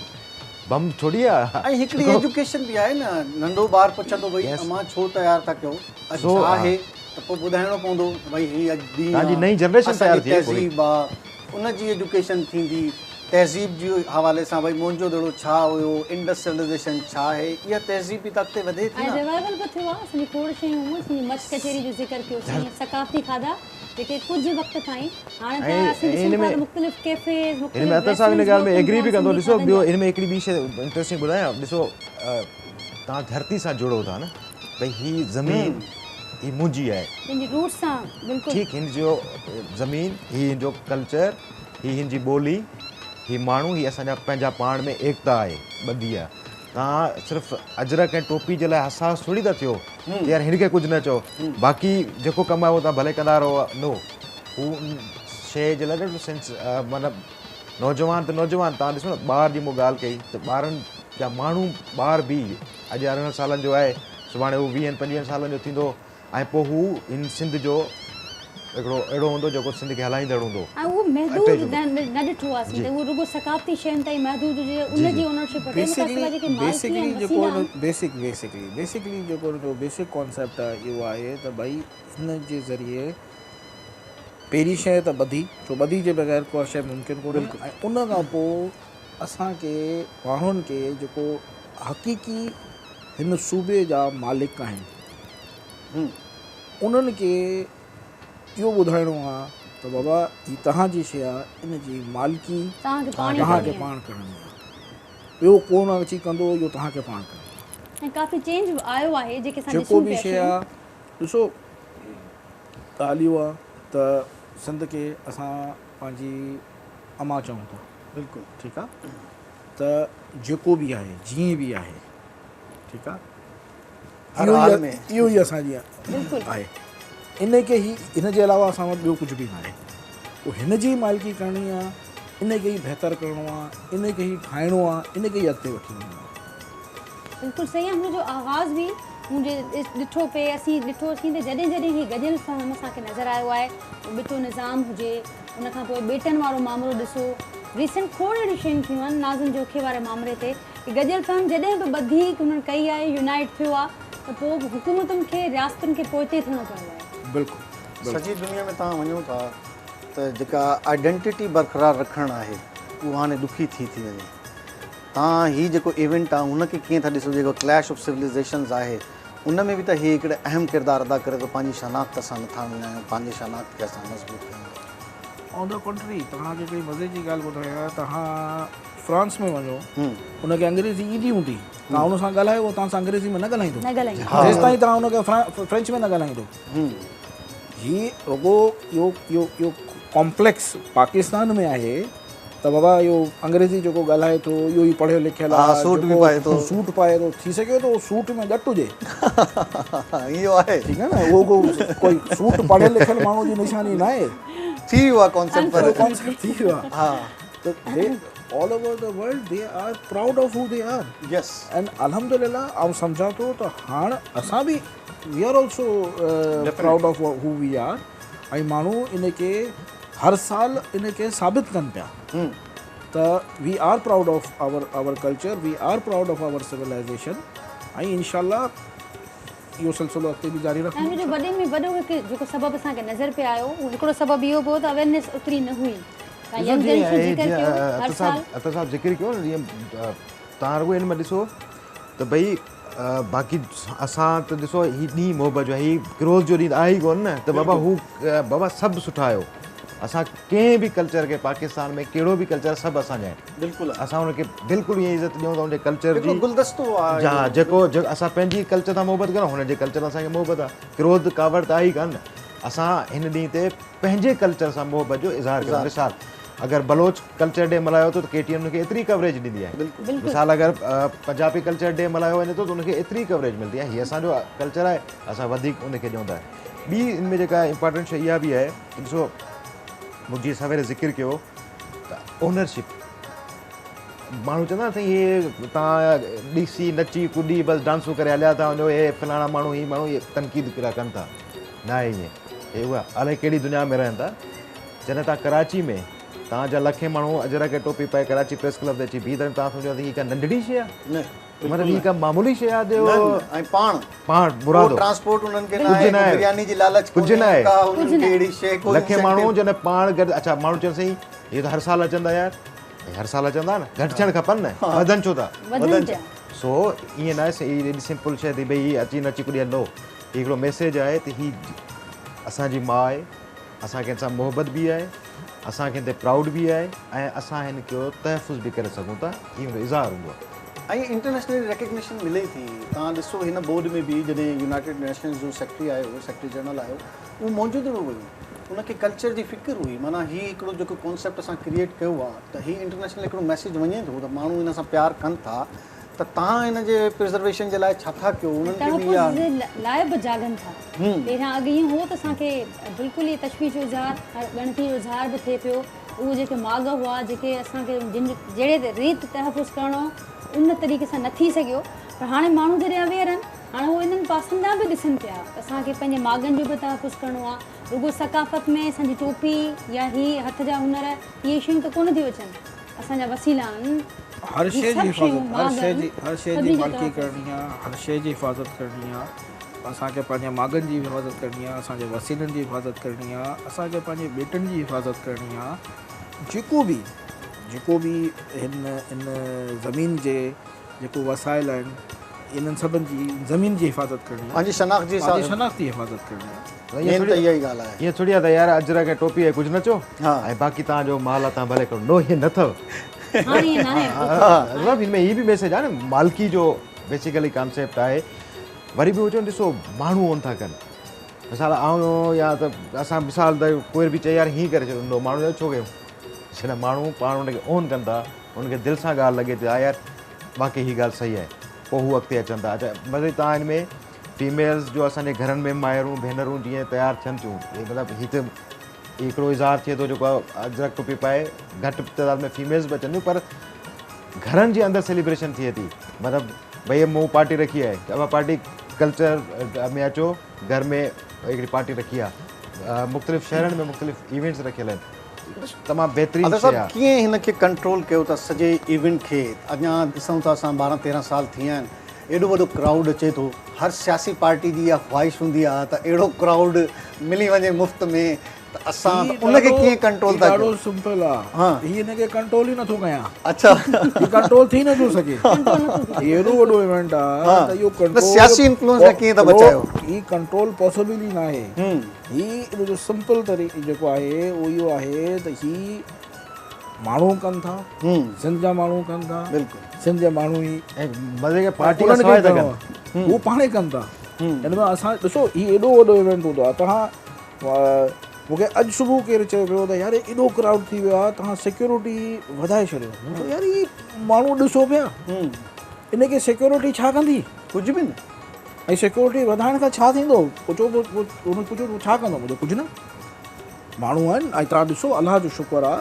[SPEAKER 2] بم ٿوري آهي
[SPEAKER 3] ۽ هڪڙي ايجوڪيشن به آهي نه ننڍو ٻار پڇندو ڀئي امان ڇو تيار ٿا ڪيو اڄ ڇا آهي ته پوء ٻڌائڻو پوندو ته ڀئي هي اڄ ڏينهن
[SPEAKER 2] آهي نئين جنريشن تيار ٿي
[SPEAKER 3] تهذيب آهي ان جي ايجوڪيشن ٿيندي تهذيب جي حوالي سان ڀئي موهن جو دڙو ڇا هيو انڊس سولائيزيشن ڇا آهي اها تهذيب به ته اڳتي وڌي ٿي
[SPEAKER 1] نه. ۽ ريوائيول به ٿيو آهي اسان جي کوڙ شيون هيون اسين مچ ڪچهري جو ذڪر ڪيوسين ثقافتي کاڌا جيڪي ڪجهه وقت تائين هاڻي ته اسين ڏسون ٿا ته مختلف ڪيفيز
[SPEAKER 2] مختلف ان ۾ اطهر صاحب ان ڳالهه ۾ ايگري به ڪندو ڏسو ٻيو ان ۾ هڪڙي ٻي شيء انٽريسٽنگ ٻڌايان ڏسو توهان ڌرتي سان جڙو ٿا نه ڀئي هي زمين هي منهنجي آهي.
[SPEAKER 1] پنهنجي روٽس سان بلڪل.
[SPEAKER 2] ٺيڪ هن جو زمين هي هن جو ڪلچر هي هن جي ٻولي هي ماڻهو هي اسان جا پنهنجا پاڻ ۾ ايڪتا آهي ٻڌي آهي توهان صرف اجرڪ ۽ ٽوپي جي لاء حساس ٿوري ٿا ٿيو ته يار هن کي ڪجهه نه چئو باقي جيڪو ڪم آهي اهو توهان ڀلي ڪندا رهو نو هو شيء جي لاء ڏاڍو سينس معنيٰ نوجوان ته نوجوان توهان ڏسو نه ٻار جي مون ڳالهه ڪئي ته ٻارن جا ماڻهو ٻار به اڄ 18 سالن جو آهي سڀاڻي هو ويهن پنجويهن سالن جو ٿيندو ۽ پوء هو هن سنڌ جو هڪڙو اهڙو هوندو جيڪو سنڌ کي هلائيندڙ هوندو.
[SPEAKER 1] ۽ اهو محدود نه ڏٺو آهي سنڌ اهو رڳو ثقافتي شين تائين محدود هجي ان جي اونرشپ وٺي ان کان سواء جيڪي مالڪي ۽ وسيلا آهن.
[SPEAKER 4] بيسڪ بيسڪلي بيسڪلي جيڪو ان جو بيسڪ ڪانسيپٽ آهي اهو آهي ته ڀئي هن جي ذريعي پهرين شيء ته ٻڌي ڇو ٻڌي جي بغير ڪا شيء ممڪن ڪونهي ۽ ان کان پوء اسان کي ماڻهن کي جيڪو حقيقي هن صوبي جا مالڪ آهن انهن کي اهو ٻڌائڻو آهي ته بابا هي توهان جي شيء آهي ان جي مالڪي
[SPEAKER 1] توهان کي
[SPEAKER 4] پاڻ ڪرڻي آهي ٻيو ڪونه اچي ڪندو اهو توهان کي پاڻ ڪرڻي
[SPEAKER 1] آهي. ۽ ڪافي چينج به آيو آهي جيڪي اسان
[SPEAKER 4] جيڪو
[SPEAKER 1] ڏسون
[SPEAKER 4] به
[SPEAKER 1] پيا
[SPEAKER 4] شيء
[SPEAKER 1] شيون.
[SPEAKER 4] آهي ڏسو ڳالهه اهو آهي ته سنڌ کي اسان پنهنجي امان چئون ٿا
[SPEAKER 3] بلڪل
[SPEAKER 4] ٺيڪ آ ته جيڪو به آهي جيئن به آهي ٺيڪ آ
[SPEAKER 3] هر حال ۾
[SPEAKER 4] اهو ئي اسان جي آهي ان کي هي ان جي علاوه اسان وٽ ٻيو ڪجهه به ناهي پوء هن جي مالڪي ڪرڻي آ ان کي ئي بهتر ڪرڻو آ ان کي ئي ٺاهڻو آ ان کي ئي اڳتي وٺي وڃڻو آ.
[SPEAKER 1] بلڪل صحيح آ هن جو آغاز به مون جي ڏٺو پئي اسين ڏٺوسين ته جڏهن جڏهن هي گڏيل فهم اسان کي نظر آيو آهي ٻٽو نظام هجي ان کان پوء ٻيٽن وارو مامرو ڏسو ريسنٽ کوڙ اهڙيون شيون ٿيون آهن ناظم جوکي واري مامري تي ڪي گڏيل فهم جڏهن به ٻڌي هنن ڪئي آهي يونائيٽ ٿيو آهي ته پوء به حڪومتن کي رياستن کي پوئتي ٿيڻو پيو آهي.
[SPEAKER 4] بلڪل بلڪل.
[SPEAKER 3] سڄي دنيا ۾ توهان وڃو ٿا ته جيڪا آئيڊنٽيٽي برقرار رکڻ آهي اهو هاڻي ڏکي ٿي ٿي وڃي. توهان هي جيڪو ايونٽ آهي ان کي ڪيئن ٿا ڏسو جيڪو ڪليش آف سولائيزيشنز آهي ان ۾ به ته هي هڪڙو اهم ڪردار ادا ڪري ٿو پنهنجي شناخت اسان نٿا وڃايون پنهنجي شناخت کي اسان مضبوط ڪيون ٿا.
[SPEAKER 4] آن the ڪنٽري توهان کي هڪڙي مزي جي ڳالهه ٻڌايان توهان فرانس ۾ وڃو ان کي انگريزي ايندي هوندي توهان ان سان ڳالهايو اهو توهان سان انگريزي ۾ نه ڳالهائيندو جيستائين توهان ان کي فرينچ ۾ نه ڳالهائيندو هي رڳو اهو اهو اهو ڪامپليڪس پاڪستان ۾ آهي ته بابا اهو انگريزي جيڪو ڳالهائي ٿو اهو ئي پڙهيو لکيل آهي
[SPEAKER 3] سوٽ به پائي ٿو
[SPEAKER 4] سوٽ پائي ٿو ٿي سگهي ٿو سوٽ ۾ ڄٽ هجي
[SPEAKER 3] اهو آهي
[SPEAKER 4] ٺيڪ آهي نه اهو ڪو ڪوئي سوٽ پڙهيل لکيل ماڻهو جي نشاني نه آهي
[SPEAKER 3] ٿي ويو آهي ڪانسيپٽ
[SPEAKER 4] پر ڪانسيپٽ ٿي ويو آهي ها ته they all over the world they are proud of who they are
[SPEAKER 3] yes
[SPEAKER 4] and الحمدلله آئون سمجهان ٿو ته هاڻ اسان به we are also proud of who we are ۽ ماڻهو ان کي هر سال ان کي ثابت ڪن پيا ته we are proud of our our culture we are proud of our civilization ۽ انشاء الله اهو سلسلو اڳتي به جاري رکندو.
[SPEAKER 1] ۽ ان جو وڏي ۾ وڏو هڪ جيڪو سبب اسان کي نظر پئي آيو اهو هڪڙو سبب اهو به هو ته اويرنيس اوتري نه هئي تان ينگ جنريشن ذڪر ڪيو هر سال
[SPEAKER 2] اطهر صاحب ذڪر ڪيو نه جيئن تان رڳو ان ۾ ڏسو ته ڀئي باقي اسان ته ڏسو هي ڏينهن محبت جو هي ڪروڌ جو ڏينهن آهي ئي ڪونه نه ته بابا هو بابا سڀ سٺا آهيو اسان ڪنهن به ڪلچر کي پاڪستان ۾ ڪهڙو به ڪلچر سڀ اسان جا آهن
[SPEAKER 3] بلڪل
[SPEAKER 2] اسان ان کي بلڪل ائين عزت ڏيون ٿا ان جي ڪلچر جي
[SPEAKER 3] گلدستو آهي
[SPEAKER 2] ها جيڪو اسان پنهنجي ڪلچر سان محبت ڪرون هن جي ڪلچر سان اسان کي محبت آهي ڪروڌ ڪاوڙ ته آهي ئي ڪانه اسان هن ڏينهن تي پنهنجي ڪلچر سان محبت جو اظهار ڪريون مثال اگر بلوچ ڪلچر ڊي ملهايو ٿو ته ڪي ٽي اين ان کي ايتري ڪوريج ڏيندي آهي. مثال اگر پنجابي ڪلچر ڊي ملهايو وڃي ٿو ته ان کي ايتري ڪوريج ملندي آهي. هي اسان جو ڪلچر آهي، اسان وڌيڪ ان کي ڏيون ٿا. ٻي ان ۾ جيڪا امپارٽنٽ شيء اها به آهي ته ڏسو مون جيئن سوير ذڪر ڪيو ته اونرشپ، ماڻهو چوندا آهن سائين هي توهان ڏسي نچي ڪڏي بس ڊانسون ڪري هليا ٿا وڃو، هي فلاڻا ماڻهو هي ماڻهو اهي تنقيد پيا ڪن ٿا. ناهي ائين، هي اها الائي ڪهڙي دنيا ۾ رهن ٿا. جڏهن توهان ڪراچي ۾ توهان جا لکين ماڻهو اجرڪ ۽ ٽوپي پائي ڪراچي پريس ڪلب تي اچي بيهي ٿا وڃن، توهان سمجهو ٿا ته هي ڪا ننڍڙي شيء آهي؟
[SPEAKER 3] نه،
[SPEAKER 2] مطلب هي ڪا معمولي شيء آهي جو
[SPEAKER 3] نه، نه، ۽ پاڻ
[SPEAKER 2] پاڻ مرادو
[SPEAKER 3] ڪو ٽرانسپورٽ انهن کي ناهي، ڪو برياني جي لالچ
[SPEAKER 2] ڪجهه
[SPEAKER 3] ڪونهي،
[SPEAKER 2] ناهي،
[SPEAKER 3] ڪا انهن کي اهڙي شيء ڪو
[SPEAKER 2] لکين ماڻهو جڏهن پاڻ گڏ اڇا ماڻهو چون سائين هي ته هر سال اچن ٿا يار، هي هر سال اچن ٿا نه، گهٽ ٿيڻ کپن نه، وڌن ڇو ٿا؟
[SPEAKER 1] وڌن پيا.
[SPEAKER 2] سو ائين ناهي سائين هي ايڏي سمپل شيء ٿي ڀئي هي اچي نچي ڪڏي هلو، هي هڪڙو ميسيج آهي ته هي اسان جي ماء آهي، اسان کي هن سان محبت به آهي، اسان کي هن تي پرائوڊ به آهي ۽ اسان هن کي تحفظ به ڪري سگهون ٿا، هي هن جو اظهار هوندو آهي.
[SPEAKER 3] ۽ انٽرنيشنلي ريڪگنيشن ملي ٿي. توهان ڏسو هن ٻوڏ ۾ به جڏهن يونائيٽيڊ نيشنز جو سيڪريٽري آيو، سيڪريٽري جنرل آيو، اهو موجود به هيو، ان کي ڪلچر جي فڪر هئي، معنيٰ هي هڪڙو جيڪو ڪانسيپٽ اسان ڪريئيٽ ڪيو آهي ته هي انٽرنيشنل هڪڙو ميسيج وڃي ٿو ته ماڻهو هن سان پيار ڪن ٿا ته توهان هن جي پرزرويشن جي لاء ڇا ٿا ڪيو انهن کي به اها.
[SPEAKER 1] تحفظ لاء به جاڳن ٿا. پهريان اڳ ائين هو ته اسان کي بلڪل ئي تشويش جو اظهار ڳڻتي جو اظهار به ٿئي پيو اهي جيڪي ماڳ هئا جيڪي اسان کي جن جو جهڙي ريت تحفظ ڪرڻو ان طريقي سان نه ٿي سگهيو پر هاڻي ماڻهو جڏهن اويئر آهن هاڻي هو انهن پاسن ڏانهن به ڏسن پيا ته اسان کي پنهنجي ماڳن جو به تحفظ ڪرڻو آهي رڳو ثقافت ۾ اسان جي ٽوپي يا هي هٿ جا هنر اهي شيون ته ڪونه ٿيون اچن اسان جا وسيلا آهن
[SPEAKER 4] هر شيء جي حفاظت هر شيء جي هر شيء جي مالڪي ڪرڻي آ هر شيء جي حفاظت ڪرڻي آ اسان کي پنهنجي ماڳن جي حفاظت ڪرڻي آ اسان جي وسيلن جي حفاظت ڪرڻي آ اسان کي پنهنجي ٻيٽن جي حفاظت ڪرڻي آ جيڪو به جيڪو به هن هن زمين جي جيڪو وسائل آهن انهن سڀن جي زمين جي حفاظت ڪرڻي آ
[SPEAKER 3] پنهنجي شناخت جي
[SPEAKER 4] پنهنجي شناخت جي حفاظت ڪرڻي آ.
[SPEAKER 3] مين ته اها ئي ڳالهه آهي.
[SPEAKER 2] ائين ٿوري آ ته يار اجرڪ ۽ ٽوپي ۽ ڪجهه نه چئو ۽ باقي توهان جو مال آ توهان ڀلي ڪرو نو ائين نه اٿو.
[SPEAKER 1] هاڻي ائين ناهي.
[SPEAKER 2] مطلب هن ۾ هي به ميسيج آهي نه مالڪي جو بيسيڪلي ڪانسيپٽ آهي وري به هو چون ڏسو ماڻهو اون ٿا ڪن مثال آئون يا ته اسان مثال ته ڪوئر به چئي يار هيئن ڪري ڇڏيو نو ماڻهو چئي ڇو ڪيون جڏهن ماڻهو پاڻ ان کي اون ڪن ٿا ان کي دل سان ڳالهه لڳي ٿي ها يار واقعي هي ڳالهه صحيح آهي پوء هو اڳتي اچن ٿا اچا مطلب توهان هن ۾ فيميلز جو اسان جي گهرن ۾ مائرون ڀينرون جيئن تيار ٿين ٿيون مطلب هي ته هڪڙو اظهار ٿئي ٿو جيڪو اجرڪ ٽوپي پائي گهٽ تعداد ۾ فيميلز به اچن ٿيون پر گهرن جي اندر سيليبريشن ٿئي ٿي مطلب ڀئي مون پارٽي رکي آهي ته پارٽي ڪلچر ۾ اچو گهر ۾ هڪڙي پارٽي رکي آهي مختلف شهرن ۾ مختلف ايونٽس رکيل آهن تمام بهترين
[SPEAKER 3] ادا
[SPEAKER 2] شيء
[SPEAKER 3] صاحب
[SPEAKER 2] آهي.
[SPEAKER 3] ڪيئن هن کي ڪنٽرول ڪيو ٿا سڄي ايونٽ کي اڃا ڏسون ٿا اسان 12 13 سال ٿي ويا آهن ايڏو وڏو ڪرائوڊ اچي ٿو هر سياسي پارٽي جي اها خواهش هوندي آهي ته اهڙو ڪرائوڊ ملي وڃي مفت ۾ ته اسان
[SPEAKER 4] هي
[SPEAKER 3] ته ان کي
[SPEAKER 4] ڏاڍو
[SPEAKER 3] ڪيئن ڪنٽرول
[SPEAKER 4] هي
[SPEAKER 3] ٿا
[SPEAKER 4] ڏاڍو
[SPEAKER 3] ڪيو
[SPEAKER 4] سمپل آ
[SPEAKER 3] ها
[SPEAKER 4] هي هن کي ڪنٽرول ئي نٿو ڪيان
[SPEAKER 3] اڇا
[SPEAKER 4] هي ڪنٽرول ٿي نٿو سگهي
[SPEAKER 1] ڪنٽرول نٿو ٿي
[SPEAKER 4] هي ايڏو وڏو ايونٽ آ
[SPEAKER 3] ها
[SPEAKER 4] ته اهو
[SPEAKER 3] نه
[SPEAKER 4] ڪنٽرول
[SPEAKER 3] سياسي انفلوئنس کان ڪيئن ٿا بچايو
[SPEAKER 4] هي ڪنٽرول پاسيبل ئي ناهي
[SPEAKER 3] هم
[SPEAKER 4] هي ان جو سمپل طريقو جيڪو آهي اهو اهو آهي ته هي ماڻهو ڪن ٿا سنڌ جا ماڻهو ڪن ٿا
[SPEAKER 3] بلڪل
[SPEAKER 4] سنڌ جا ماڻهو ئي
[SPEAKER 2] ۽ مزي کي پارٽي کان سواء ٿا ڪن
[SPEAKER 4] هو پاڻ ئي ڪن ٿا ان ۾ اسان ڏسو هي ايڏو وڏو ايونٽ هوندو آهي توهان مون کي اڄ صبح ڪير چيو پيو ته يار ايڏو ڪرائوڊ ٿي ويو آهي توهان سيڪيورٽي وڌائي ڇڏيو مون چيو يار هي ماڻهو ڏسو پيا ان کي سيڪيورٽي ڇا ڪندي
[SPEAKER 3] ڪجهه به نه
[SPEAKER 4] ۽ سيڪيورٽي وڌائڻ سان ڇا ٿيندو؟ پڇو هن پڇيو ته ڇا ڪندو؟ مون چيو ڪجهه نه ماڻهو آهن ۽ توهان ڏسو الله جو شڪر آ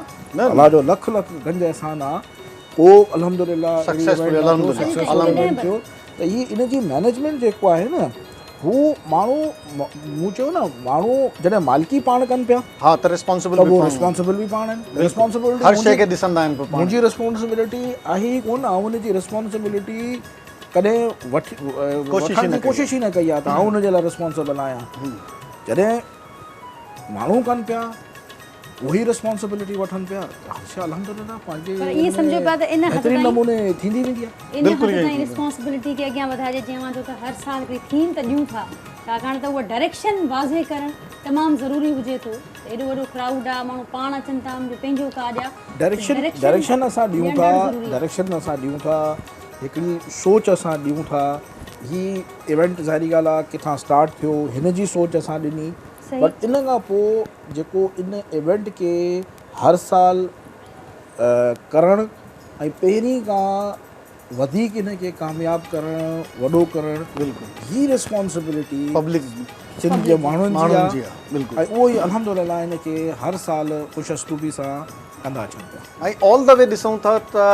[SPEAKER 4] الله جو لک لک گنج احسان آ ڪو الحمدلله
[SPEAKER 3] سڪسيسفل
[SPEAKER 4] ٿيو ته هي ان جي مينيجمينٽ جيڪو آهي نه هو ماڻهو مون چيو نه ماڻهو جڏهن مالڪي پاڻ ڪن پيا
[SPEAKER 3] ها ته ريسپانسبل به پاڻ
[SPEAKER 4] ريسپانسبل به پاڻ آهن ريسپانسبلٽي
[SPEAKER 3] هر شيء کي ڏسندا آهن پاڻ
[SPEAKER 4] منهنجي ريسپانسبلٽي آهي ئي ڪونه آئون ان جي ريسپانسبلٽي ڪڏهن وٺي وٺڻ جي ڪوشش ئي نه ڪئي آهي ته آئون ان جي لاء ريسپانسبل آهيان جڏهن ماڻهو ڪن پيا اهي ئي ريسپانسبلٽي وٺن پيا ته الحمد لله پنهنجي
[SPEAKER 1] پر ائين سمجهو پيا ته ان حد
[SPEAKER 4] بهترين
[SPEAKER 1] تائين
[SPEAKER 4] نموني ٿيندي ويندي آهي
[SPEAKER 1] ان حد تائين ريسپانسبلٽي کي اڳيان وڌائجي جيئن اوهان چئو ته هر سال هڪڙي ٿيم ته ڏيون ٿا ڇاڪاڻ ته اها ڊائريڪشن واضح ڪرڻ تمام ضروري هجي ٿو ته ايڏو وڏو ڪرائوڊ آهي ماڻهو پاڻ اچن ٿا انهن جو پنهنجو ڪاڄ آهي
[SPEAKER 4] ڊائريڪشن ڊائريڪشن اسان ڏيون ٿا ڊائريڪشن اسان ڏيون ٿا هڪڙي سوچ اسان ڏيون ٿا هي ايونٽ ظاهري ڳالهه آهي ڪٿان اسٽارٽ ٿيو هن جي سوچ اسان ڏني بٽ ان کان پوء جيڪو ان ايونٽ کي هر سال ڪرڻ ۽ پهرين کان وڌيڪ ان کي ڪامياب ڪرڻ وڏو ڪرڻ
[SPEAKER 3] بلڪل
[SPEAKER 4] هي ريسپانسبلٽي
[SPEAKER 3] پبلڪ
[SPEAKER 4] سنڌ جي ماڻهن
[SPEAKER 3] جي آهي بلڪل
[SPEAKER 4] ۽ اهو ئي الحمدلله ان کي هر سال خوش اسلوبي سان ڪندا اچن پيا.
[SPEAKER 3] ۽ آل the V ڏسون ٿا ته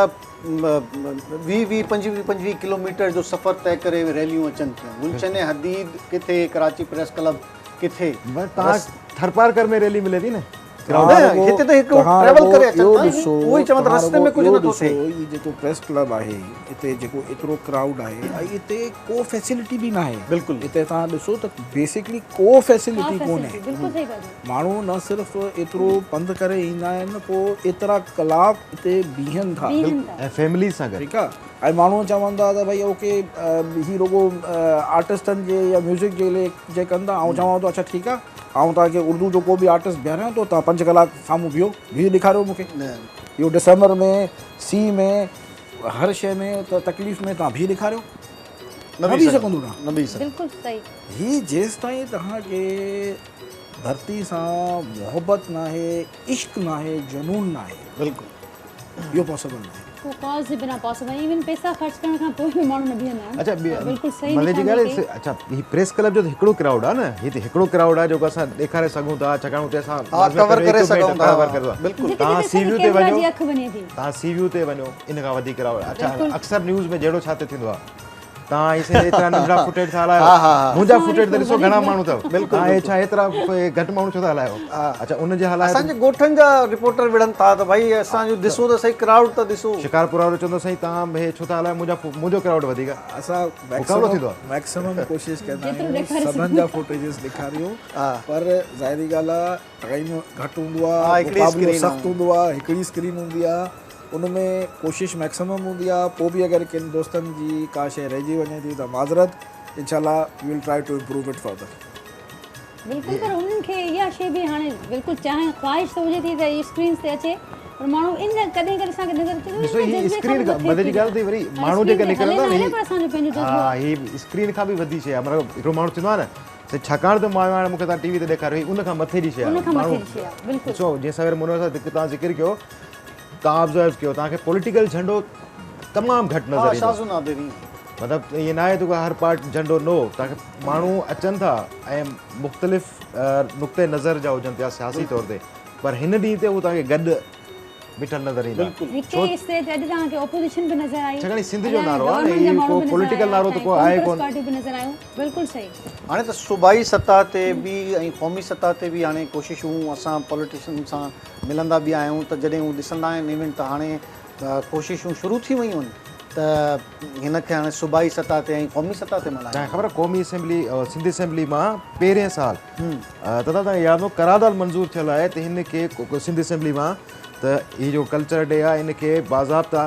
[SPEAKER 3] ويهه ويهه پنجويهه پنجويهه ڪلوميٽر جو سفر طئي ڪري ريليون اچن ٿيون گلشن حديد ڪٿي ڪراچي پريس ڪلب ڪٿي
[SPEAKER 2] تان ٿرپارڪر ۾ ريلي ملي ٿي نه
[SPEAKER 3] هتي ته هڪ ٽريول ڪري اچن ٿا اهو ئي چوان ته رستي ۾ ڪجهه نٿو ٿئي.
[SPEAKER 4] هي جيڪو پريس ڪلب آهي هتي جيڪو ايترو ڪرائوڊ آهي ۽ هتي ڪو فيسلٽي به ناهي
[SPEAKER 3] بلڪل
[SPEAKER 4] هتي توهان ڏسو ته بيسڪلي ڪو فيسلٽي ڪونهي ماڻهو نه صرف ايترو پنڌ ڪري ايندا آهن پوء ايترا ڪلاڪ هتي بيهن ٿا
[SPEAKER 2] ۽ فيمليز سان گڏ
[SPEAKER 4] ٺيڪ آهي ۽ ماڻهو چون ٿا ته ڀئي اوڪي هي رڳو آرٽسٽن جي يا ميوزڪ جي لئي جي ڪن ٿا آئون چوان ٿو اڇا ٺيڪ آ آئون توهان کي اردو جو ڪو به آرٽسٽ بيهاريان ٿو توهان پنج ڪلاڪ سامهون بيهو بيهي ڏيکاريو مون کي اهو ڊسمبر ۾ سيء ۾ هر شيء ۾ ته تڪليف ۾ توهان بيهي ڏيکاريو نه بيهي سگهندو توهان
[SPEAKER 3] نه بيهي سگهندو
[SPEAKER 1] بلڪل صحيح
[SPEAKER 4] هي جيستائين توهان کي ڌرتي سان محبت ناهي عشق ناهي جنون ناهي
[SPEAKER 3] بلڪل
[SPEAKER 4] اهو پاسيبل ناهي.
[SPEAKER 1] ڪو ڪاز جي بنا پاسيبل ناهي ايون پيسا خرچ ڪرڻ کان پوء به ماڻهو نه بيهندا آهن.
[SPEAKER 2] اڇا
[SPEAKER 1] بلڪل صحيح
[SPEAKER 2] مزي جي
[SPEAKER 1] نشاندهي
[SPEAKER 2] ڳالهه
[SPEAKER 1] ڪئي.
[SPEAKER 2] اڇا هي پريس ڪلب جو ته هڪڙو ڪرائوڊ آهي نه هي ته هڪڙو ڪرائوڊ آهي جيڪو اسان ڏيکاري سگهون ٿا ڇاڪاڻ اتي اسان
[SPEAKER 3] ها ڪور ڪري سگهون ٿا
[SPEAKER 2] بلڪل
[SPEAKER 1] جتي
[SPEAKER 2] توهان
[SPEAKER 1] جتي
[SPEAKER 2] سي
[SPEAKER 1] اسان جي
[SPEAKER 2] ويو تي
[SPEAKER 1] ڪيمرا
[SPEAKER 2] وڃو
[SPEAKER 1] جي اک وڃي ٿي.
[SPEAKER 2] توهان سي ويو تي وڃو ان کان وڌيڪ ڪرائوڊ اڇا
[SPEAKER 1] بلڪل.
[SPEAKER 2] اڪثر نيوز ۾ جهڙو ڇا تي ٿيندو آهي توهان هي سي ايترا ننڍڙا فوٽيج ٿا هلايو منهنجا فوٽيج ته ڏسو گهڻا ماڻهو اٿو
[SPEAKER 3] بلڪل
[SPEAKER 2] توهان هي ڇا ايترا گهٽ ماڻهو ڇو ٿا هلايو اڇا ان جي هلايو
[SPEAKER 3] اسان جي ڳوٺن جا رپورٽر وڙهن ٿا ته ڀائي اسان جو ڏسو ته سهي ڪرائوڊ ته ڏسو
[SPEAKER 2] شڪارپور وارو چوندو سائين توهان هي ڇو ٿا هلايو منهنجا منهنجو ڪرائوڊ وڌيڪ آهي
[SPEAKER 4] اسان
[SPEAKER 2] مقابلو ٿيندو آهي
[SPEAKER 4] ميڪسيمم ڪوشش ڪندا آهيون سڀن جا فوٽيجز ڏيکاريون پر ظاهري ڳالهه آهي ٽائيم گهٽ هوندو آ مقابلو سخت هوندو آ هڪڙي اسڪرين هوندي آ ان ۾ ڪوشش ميڪسمم هوندي آ پو به اگر ڪن دوستن جي ڪا شي رهجي وڃي ٿي ته معذرت انشاء الله we will try to improve it further.
[SPEAKER 1] بلڪل پر انهن کي اها شي به هاڻي بلڪل چاهه خواهش ته هجي ٿي ته هي اسڪرينز تي اچي پر ماڻهو ان ڪڏهن ڪڏهن اسان کي نظر اچي ٿو
[SPEAKER 2] ڏسو هي اسڪرين کان مزي جي ڳالهه ٿي وري ماڻهو جيڪي نڪرن ٿا نه
[SPEAKER 1] پر اسان جو پنهنجو جذبو
[SPEAKER 2] ها هي اسڪرين کان به وڌي شي آ مطلب هڪڙو ماڻهو ٿيندو آ نه سائين ڇاڪاڻ ته مان آيو آهيان مون کي توهان ٽي وي تي ڏيکاريو هي ان کان مٿي جي شيء آهي
[SPEAKER 1] ان کان مٿي جي شيء آهي بلڪل
[SPEAKER 2] ڏسو جيئن سوير منور صاحب توهان ذڪر ڪيو توهان آبزرو ڪيو توهان کي پوليٽيڪل جهنڊو تمام گهٽ نظر ايندو
[SPEAKER 3] شاذ نادر ئي
[SPEAKER 2] مطلب ائين ناهي ته هر پارٽ جهنڊو نو توهان کي ماڻهو اچن ٿا ۽ مختلف نقطه نظر جا هجن پيا سياسي طور تي پر هن ڏينهن تي هو توهان کي گڏ بيٺل نظر ايندا.
[SPEAKER 1] هڪ ئي اسٽيج تي اڄ توهان کي اپوزيشن به نظر آئي.
[SPEAKER 2] ڇاڪاڻ هي سنڌ جو نعرو آهي نه هي ڪو پوليٽيڪل نعرو ته ڪو آهي ڪونه.
[SPEAKER 1] پارٽيون به نظر آيون بلڪل صحيح.
[SPEAKER 3] هاڻي ته صوبائي سطح تي به ۽ قومي سطح تي به هاڻي ڪوششون اسان پوليٽيشن سان ملندا به آهيون ته جڏهن هو ڏسندا آهن ايونٽ ته هاڻي ڪوششون شروع ٿي ويون آهن ته هن کي هاڻي صوبائي سطح تي ۽ قومي سطح تي ملهايون.
[SPEAKER 2] توهان کي خبر آهي قومي اسيمبلي سنڌ اسيمبلي مان پهرين سال دادا توهان کي ياد هوندو قرارداد منظور ٿيل آهي ته هن کي سنڌ اسيمبلي مان ته هي جو ڪلچر ڊي آهي ان کي باضابطا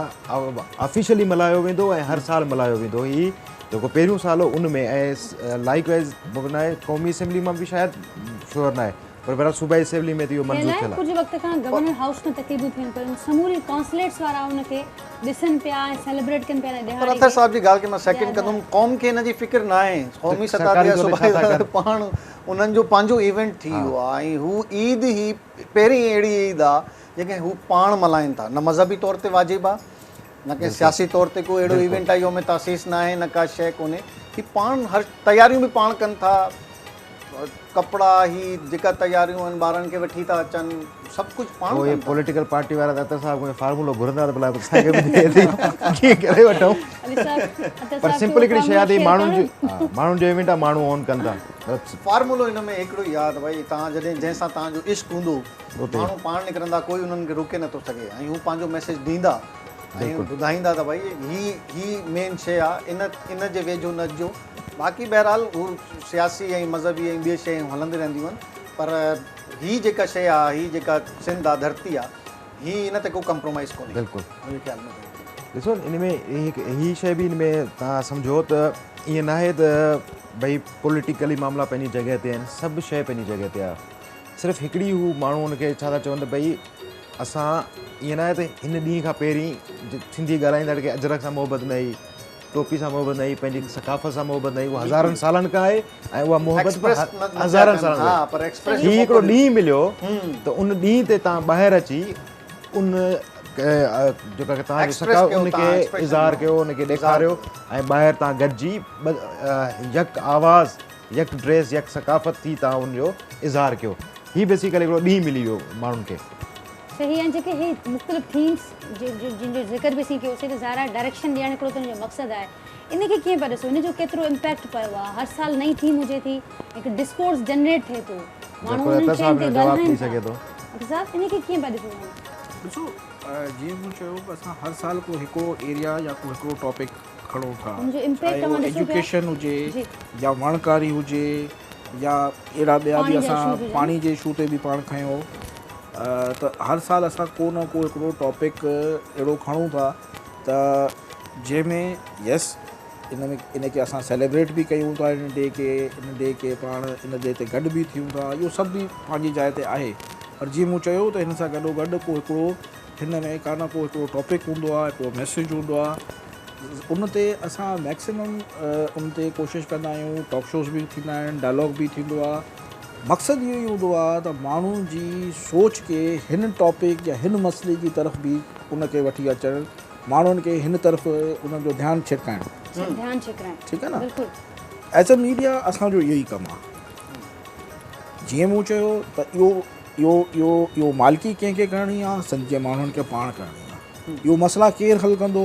[SPEAKER 2] آفيشلي ملهايو ويندو ۽ هر سال ملهايو ويندو هي جيڪو پهريون سال هو ان ۾ ۽ لائيڪ وائز ناهي قومي اسيمبلي مان به شايد شوئر ناهي پر بهرحال صوبائي اسيمبلي ۾ ته اهو منظور ٿيل آهي.
[SPEAKER 1] ڪجهه وقت کان گورنر هائوس ۾ تقريبون ٿين پيون سموري ڪونسليٽس وارا ان کي ڏسن پيا ۽ سيليبريٽ ڪن پيا ان ڏهاڙي
[SPEAKER 3] پر اطهر صاحب جي ڳالهه کي مان سيڪنڊ ڪندم قوم کي ان جي فڪر ناهي قومي سطح تي يا صوبائي سطح تي پاڻ انهن جو پنهنجو ايونٽ ٿي ويو آهي ۽ هو عيد هي پهرين اهڙي عيد آ جيڪي هو پاڻ ملهائين ٿا نه مذهبي طور تي واجب آ نه ڪنهن سياسي طور تي ڪو اهڙو ايونٽ آ يوم تاسيس ناهي نه ڪا شيء ڪونهي هي پاڻ هر تياريون به پاڻ ڪن ٿا ڪپڙا هي جيڪا تياريون آهن ٻارن کي وٺي ٿا اچن سڀ ڪجهه پاڻ
[SPEAKER 2] پوء
[SPEAKER 3] ڪن ٿا.
[SPEAKER 2] پوليٽيڪل پارٽي وارا ته اطهر صاحب کان فارمولو گهرندا ته ڀلا اسان کي به ڏي ٿي ڪيئن ڪري وٺون
[SPEAKER 1] علي صاحب اطهر
[SPEAKER 2] پر
[SPEAKER 1] صاحب
[SPEAKER 2] سمپل
[SPEAKER 1] کي
[SPEAKER 2] هڪڙي شيء آهي ته
[SPEAKER 1] فارمولو
[SPEAKER 2] ماڻهن
[SPEAKER 1] شيئر
[SPEAKER 2] جو ها ماڻهن جو ايونٽ آهي ماڻهو اون ڪن ٿا بس.
[SPEAKER 3] فارمولو هن ۾ هڪڙو ئي آهي ته ڀائي توهان جڏهن جنهن سان توهان جو عشق هوندو ماڻهو پاڻ نڪرندا ڪوئي انهن کي روڪي نٿو سگهي ۽ هو پنهنجو ميسيج ڏيندا ۽ ٻڌائيندا ته ڀائي هي هي مين شيء آهي ان ان جي ويجهو نه اچجو باقي بهرحال هو سياسي ۽ مذهبي ۽ ٻي شيون هلندي رهنديون آهن پر هي جيڪا شيء آهي هي جيڪا سنڌ آهي ڌرتي آهي هي ان تي ڪو ڪمپرومائيز ڪونهي.
[SPEAKER 2] بلڪل
[SPEAKER 3] منهنجي خيال ۾ ته.
[SPEAKER 2] ڏسو ان ۾ هي شيء به ان ۾ توهان سمجهو ته ائين ناهي ته ڀئي پوليٽيڪلي معاملا پنهنجي جڳهه تي آهن سڀ شيء پنهنجي جڳهه تي آهي صرف هڪڙي هو ماڻهو ان کي ڇا ٿا چون ته ڀئي اسان ائين ناهي ته هن ڏينهن کان پهرين سنڌي ڳالهائيندڙ کي اجرڪ سان محبت نه هئي ٽوپي سان محبت نه هئي، پنهنجي ثقافت سان محبت نه هئي، اها هزارن سالن کان آهي ۽ اها محبت به هزارن سالن کان آهي. هي هڪڙو ڏينهن مليو ته ان ڏينهن تي توهان ٻاهر اچي ان جيڪا توهان جو سڪا ان کي اظهار ڪيو ان کي ڏيکاريو ۽ ٻاهر توهان گڏجي يڪ آواز يڪ ڊريس يڪ ثقافت ٿي توهان ان جو اظهار ڪيو. هي بيسيڪلي هڪڙو ڏينهن ملي ويو ماڻهن کي.
[SPEAKER 1] صحيح ۽ جيڪي هي مختلف ٿيمز جن جو ذڪر به اسين ڪيوسين ته ظاهر آهي ڊائريڪشن ڏيڻ هڪڙو ته ان جو مقصد آهي ان کي ڪيئن پيا ڏسو ان جو ڪيترو امپيڪٽ پيو آهي هر سال نئين ٿيم هجي ٿي هڪ ڊسڪورس جنريٽ ٿئي ٿو ماڻهو انهن شين تي ڳالهائين ٿا اختر صاحب ان کي ڪيئن پيا ڏسو توهان؟
[SPEAKER 4] ڏسو جيئن مون چيو ته اسان هر سال ڪو هڪڙو ايريا يا ڪو هڪڙو ٽاپڪ کڻون ٿا چاهي اهو ايجوڪيشن هجي يا وڻڪاري هجي يا اهڙا ٻيا به اسان پاڻي جي اشو تي به پاڻ کنيو ته هر سال اسان ڪو نه ڪو هڪڙو ٽاپڪ اهڙو کڻون ٿا ته جنهن ۾ يس ان ۾ ان کي اسان سيليبريٽ به ڪيون ٿا ان ڊي کي ان ڊي کي پاڻ ان ڊي تي گڏ به ٿيون ٿا اهو سڀ به پنهنجي جاء تي آهي پر جيئن مون چيو ته هن سان گڏو گڏ ڪو هڪڙو هن ۾ ڪا نه ڪو هڪڙو ٽاپڪ هوندو آهي هڪڙو ميسيج هوندو آهي ان تي اسان ميڪسيمم ان تي ڪوشش ڪندا آهيون ٽاڪ شوز به ٿيندا آهن ڊائلاگ به ٿيندو آهي مقصد اهو ئي هوندو آهي ته ماڻهن جي سوچ کي هن ٽاپڪ يا هن مسئلي جي طرف به ان کي وٺي اچڻ ماڻهن کي هن طرف انهن جو ڌيان ڇڪائڻ
[SPEAKER 1] ڌيان ڇڪرائڻ
[SPEAKER 4] ٺيڪ آهي نه بلڪل ايز اي ميڊيا اسان جو اهو ئي ڪم آهي جيئن مون چيو ته اهو اهو اهو اهو مالڪي ڪنهن کي ڪرڻي آهي سنڌ جي ماڻهن کي پاڻ ڪرڻي آهي اهو مسئلا ڪير حل ڪندو؟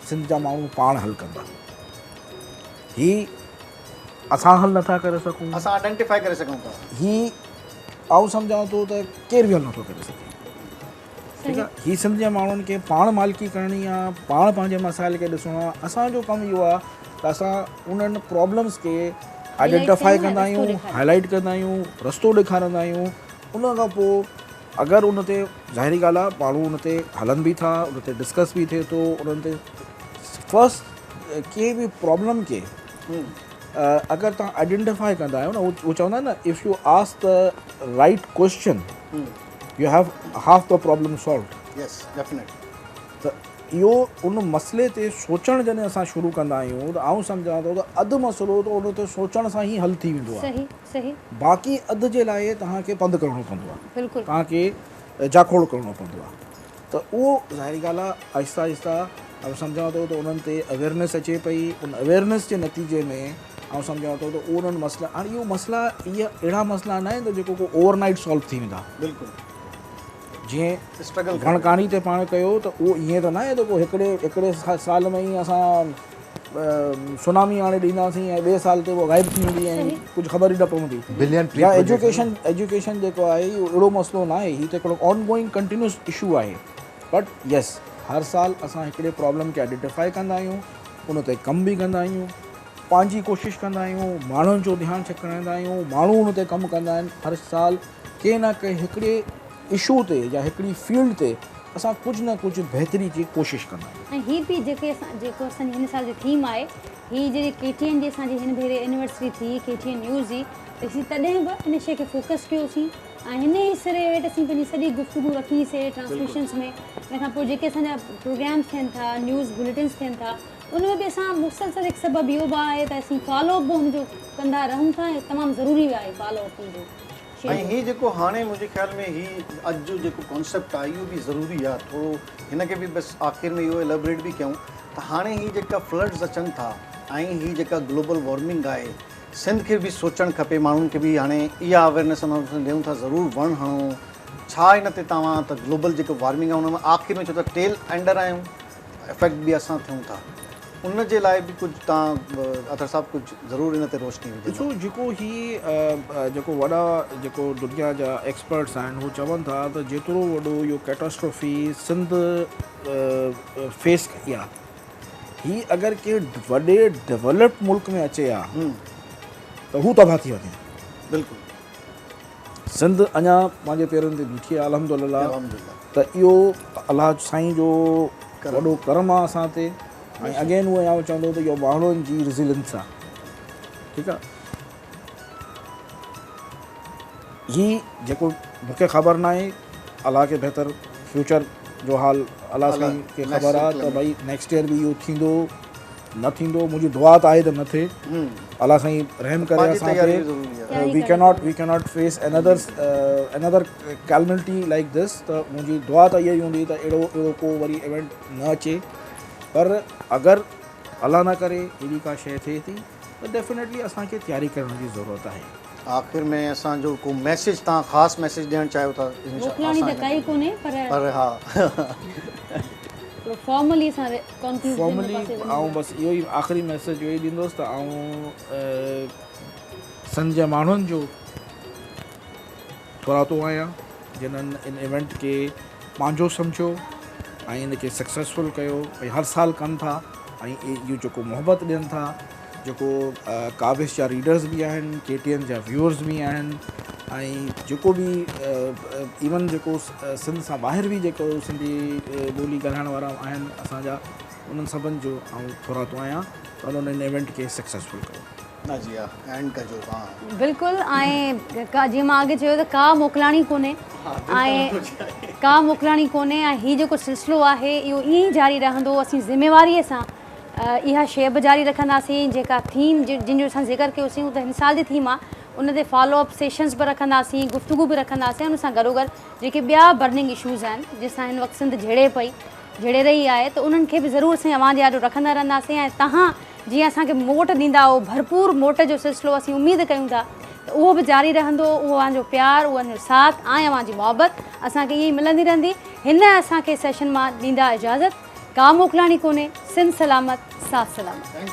[SPEAKER 4] سنڌ جا ماڻهو پاڻ حل ڪندا. هي اسان حل نٿا ڪري سگهون.
[SPEAKER 3] اسان آئيڊينٽيفائي ڪري سگهون ٿا.
[SPEAKER 4] هي آئون سمجهان ٿو ته ڪير به حل نٿو ڪري سگهي. ٺيڪ آهي هي سنڌ جي ماڻهن کي پاڻ مالڪي ڪرڻي آهي، پاڻ پنهنجي مسائل کي ڏسڻو آهي. اسان جو ڪم اهو آهي ته اسان انهن پرابلمس کي آئيڊينٽيفائي ڪندا آهيون، هائي لائيٽ ڪندا آهيون، رستو ڏيکارندا آهيون. ان کان پوء اگر ان تي ظاهري ڳالهه آهي ماڻهو ان تي هلن به ٿا ان تي ڊسڪس به ٿئي ٿو انهن تي فرسٽ ڪنهن به پرابلم کي اگر توهان آئيڊينٽيفائي ڪندا آهيو نه هو چوندا آهن نه if you ask the right question you have half the problem solved.
[SPEAKER 3] Yes definitely.
[SPEAKER 4] ته اهو ان مسئلي تي سوچڻ جڏهن اسان شروع ڪندا آهيون ته آئون سمجهان ٿو ته اڌ مسئلو ته ان تي سوچڻ سان ئي حل ٿي ويندو آهي.
[SPEAKER 1] صحيح صحيح.
[SPEAKER 4] باقي اڌ جي لاء توهان کي پنڌ ڪرڻو پوندو آهي.
[SPEAKER 1] بلڪل.
[SPEAKER 4] توهان کي جاکوڙ ڪرڻو پوندو آهي ته اهو ظاهري ڳالهه آهي آهستي آهستي آئون سمجهان ٿو ته انهن تي اويئرنيس اچي پئي ان اويئرنيس جي نتيجي ۾ آئون سمجهان ٿو ته انهن مسئلا هاڻي اهو مسئلا اهي اهڙا مسئلا نه آهن ته جيڪو ڪو اوور نائيٽ سالو ٿي ويندا.
[SPEAKER 3] بلڪل.
[SPEAKER 4] جيئن وڻڪاري تي پاڻ ڪيو ته اهو ائين ته ناهي ته ڪو هڪڙي هڪڙي سال ۾ ئي اسان سونامي آڻي ڏينداسين ۽ ٻئي سال تي اهو غائب ٿي ويندي ۽ ڪجهه خبر ئي نه پوندي. يا ايجوڪيشن ايجوڪيشن جيڪو آهي اهو اهڙو مسئلو ناهي هي ته هڪڙو آن گوئنگ ڪنٽينيوس اشو آهي بٽ يس هر سال اسان هڪڙي پرابلم کي آئيڊينٽيفائي ڪندا آهيون ان تي ڪم به ڪندا آهيون پنهنجي ڪوشش ڪندا آهيون ماڻهن جو ڌيان ڇڪرائيندا آهيون ماڻهو ان تي ڪم ڪندا آهن هر سال ڪنهن نه ڪنهن هڪڙي اشو تي يا هڪڙي فيلڊ تي اسان ڪجهه نه ڪجهه بهتري جي ڪوشش ڪندا آهيون.
[SPEAKER 1] ۽ هي به جيڪي اسان جيڪو اسان جي هن سال جي ٿيم آهي هي جڏهن ڪي ٽي اين جي اسان جي هن ڀيري اينيورسري ٿي ڪي ٽي اين نيوز جي ته اسين تڏهن به ان شيء کي فوڪس ڪيوسين ۽ هن ئي سري هيٺ اسين پنهنجي سڄي گفتگو رکي سي ٽرانسميشنس ۾ ان کان پوء جيڪي اسان جا پروگرامس ٿين ٿا نيوز بليٽنس ٿين ٿا ان ۾ به اسان مسلسل هڪ سبب اهو به آهي ته اسين فالو اپ به ان جو ڪندا رهون ٿا ۽ تمام ضروري به آهي فالو اپ ان جو شيء
[SPEAKER 3] ۽
[SPEAKER 1] جو.
[SPEAKER 3] هي جيڪو هاڻي منهنجي خيال ۾ هي اڄ جو جيڪو ڪانسيپٽ آهي اهو به ضروري آهي ٿورو هن کي به بس آخر ۾ اهو اليبريٽ به ڪيون ته هاڻي هي جيڪا فلڊز اچن ٿا ۽ هي جيڪا گلوبل وارمنگ آهي سنڌ کي به سوچڻ کپي ماڻهن کي به هاڻي اها اويرنيس اسان ڏيون ٿا ضرور وڻ هڻو ڇا ان تي توهان ته گلوبل جيڪو وارمنگ آهي ان ۾ آخر ۾ ڇو ته ٽيل اينڊر آهيون افيڪٽ به اسان ٿيون ٿا ان جي لاء به ڪجهه توهان اطهر صاحب ڪجهه ضرور ان تي روشني وجهندا.
[SPEAKER 4] ڏسو جيڪو هي جيڪو وڏا جيڪو دنيا جا ايڪسپرٽس آهن هو چون ٿا ته جيترو وڏو اهو ڪيٽاسٽروفي سنڌ فيس ڪئي آهي هي اگر ڪنهن وڏي ڊولپڊ ملڪ ۾ اچي ها ته هو تباهه ٿي وڃي.
[SPEAKER 3] بلڪل.
[SPEAKER 4] سنڌ اڃا پنهنجي پيرن تي بيٺي آهي الحمدلله ته اهو الله سائين جو وڏو ڪرم آهي اسان تي ۽ اگين اهو آئون چوندو ته اهو ماڻهن جي ريزيلنس آهي ٺيڪ آهي هي جيڪو مونکي خبر ناهي الله کي بهتر فيوچر جو حال الله سائين کي خبر آهي ته ڀائي نيڪسٽ ايئر به اهو ٿيندو نه ٿيندو منهنجي دعا ته آهي ته نه ٿئي الله سائين رحم ڪري اسان تي. We cannot we cannot face another another calamity like this. ته منهنجي دعا ته اها ئي هوندي ته اهڙو اهڙو ڪو وري ايونٽ نه اچي، پر اگر الله نه ڪري اهڙي ڪا شيء ٿئي ٿي ته ڊيفينيٽلي اسان کي تياري ڪرڻ جي ضرورت آهي.
[SPEAKER 3] آخر ۾ اسان جو ڪو ميسيج توهان خاص ميسيج ڏيڻ چاهيو ٿا؟
[SPEAKER 1] موڪلاڻي ته ڪائي ڪونهي پر
[SPEAKER 3] پر ها
[SPEAKER 1] ٿورو فارملي اسان ڪنڪلوڊ
[SPEAKER 4] فارملي آئون بس اهو ئي آخري ميسيج اهو ئي ڏيندس ته آئون سنڌ جي ماڻهن جو ٿورائتو آهيان جنھن ان ايونٽ کي پنهنجو سمجهيو ۽ ان کي سڪسيسفل ڪيو ۽ هر سال ڪن ٿا ۽ اهو جيڪو محبت ڏين ٿا، جيڪو ڪاوش جا ريڊرز به آهن، ڪي ٽي اين جا ويورز به آهن ۽ جيڪو به ايون جيڪو سنڌ سان ٻاهر به جيڪو سنڌي ٻولي ڳالهائڻ وارا آهن اسان جا، انهن سڀن جو آئون ٿورائتو آهيان ته انهن ان ايونٽ کي سڪسيسفل ڪيو.
[SPEAKER 3] نه جي ها اينڊ ڪجو ها.
[SPEAKER 1] بلڪل ۽ ڪا جيئن مان اڳي چيو ته ڪا موڪلاڻي ڪونهي ۽ ڪا موڪلاڻي ڪونهي ۽ هي جيڪو سلسلو آهي اهو ائين ئي جاري رهندو. اسين ذميواري سان اها شيء به جاري رکنداسين جيڪا ٿيم جن جو اسان ذڪر ڪيوسين اهو ته هن سال جي ٿيم آهي، ان تي فالو اپ سيشنز به رکنداسين، گفتگو به رکنداسين، ان سان گڏوگڏ جيڪي ٻيا برننگ اشوز آهن جن سان هن وقت سنڌ جهيڙي پئي جهيڙي رهي آهي ته انهن کي به ضرور اسين اوهان جي آڏو رکندا رهنداسين ۽ توهان جيئن اسان کي موٽ ڏيندا اهو ڀرپور موٽ جو سلسلو اسين اميد ڪيون ٿا ته اهو به جاري رهندو. اهو اوهان جو پيار، اهو اوهان جو ساٿ ۽ اوهان جي محبت اسان کي ائين ئي ملندي رهندي. هن اسان کي سيشن مان ڏيندا اجازت. ڪا موڪلاڻي ڪونهي. سنڌ سلامت ساٿ سلامت.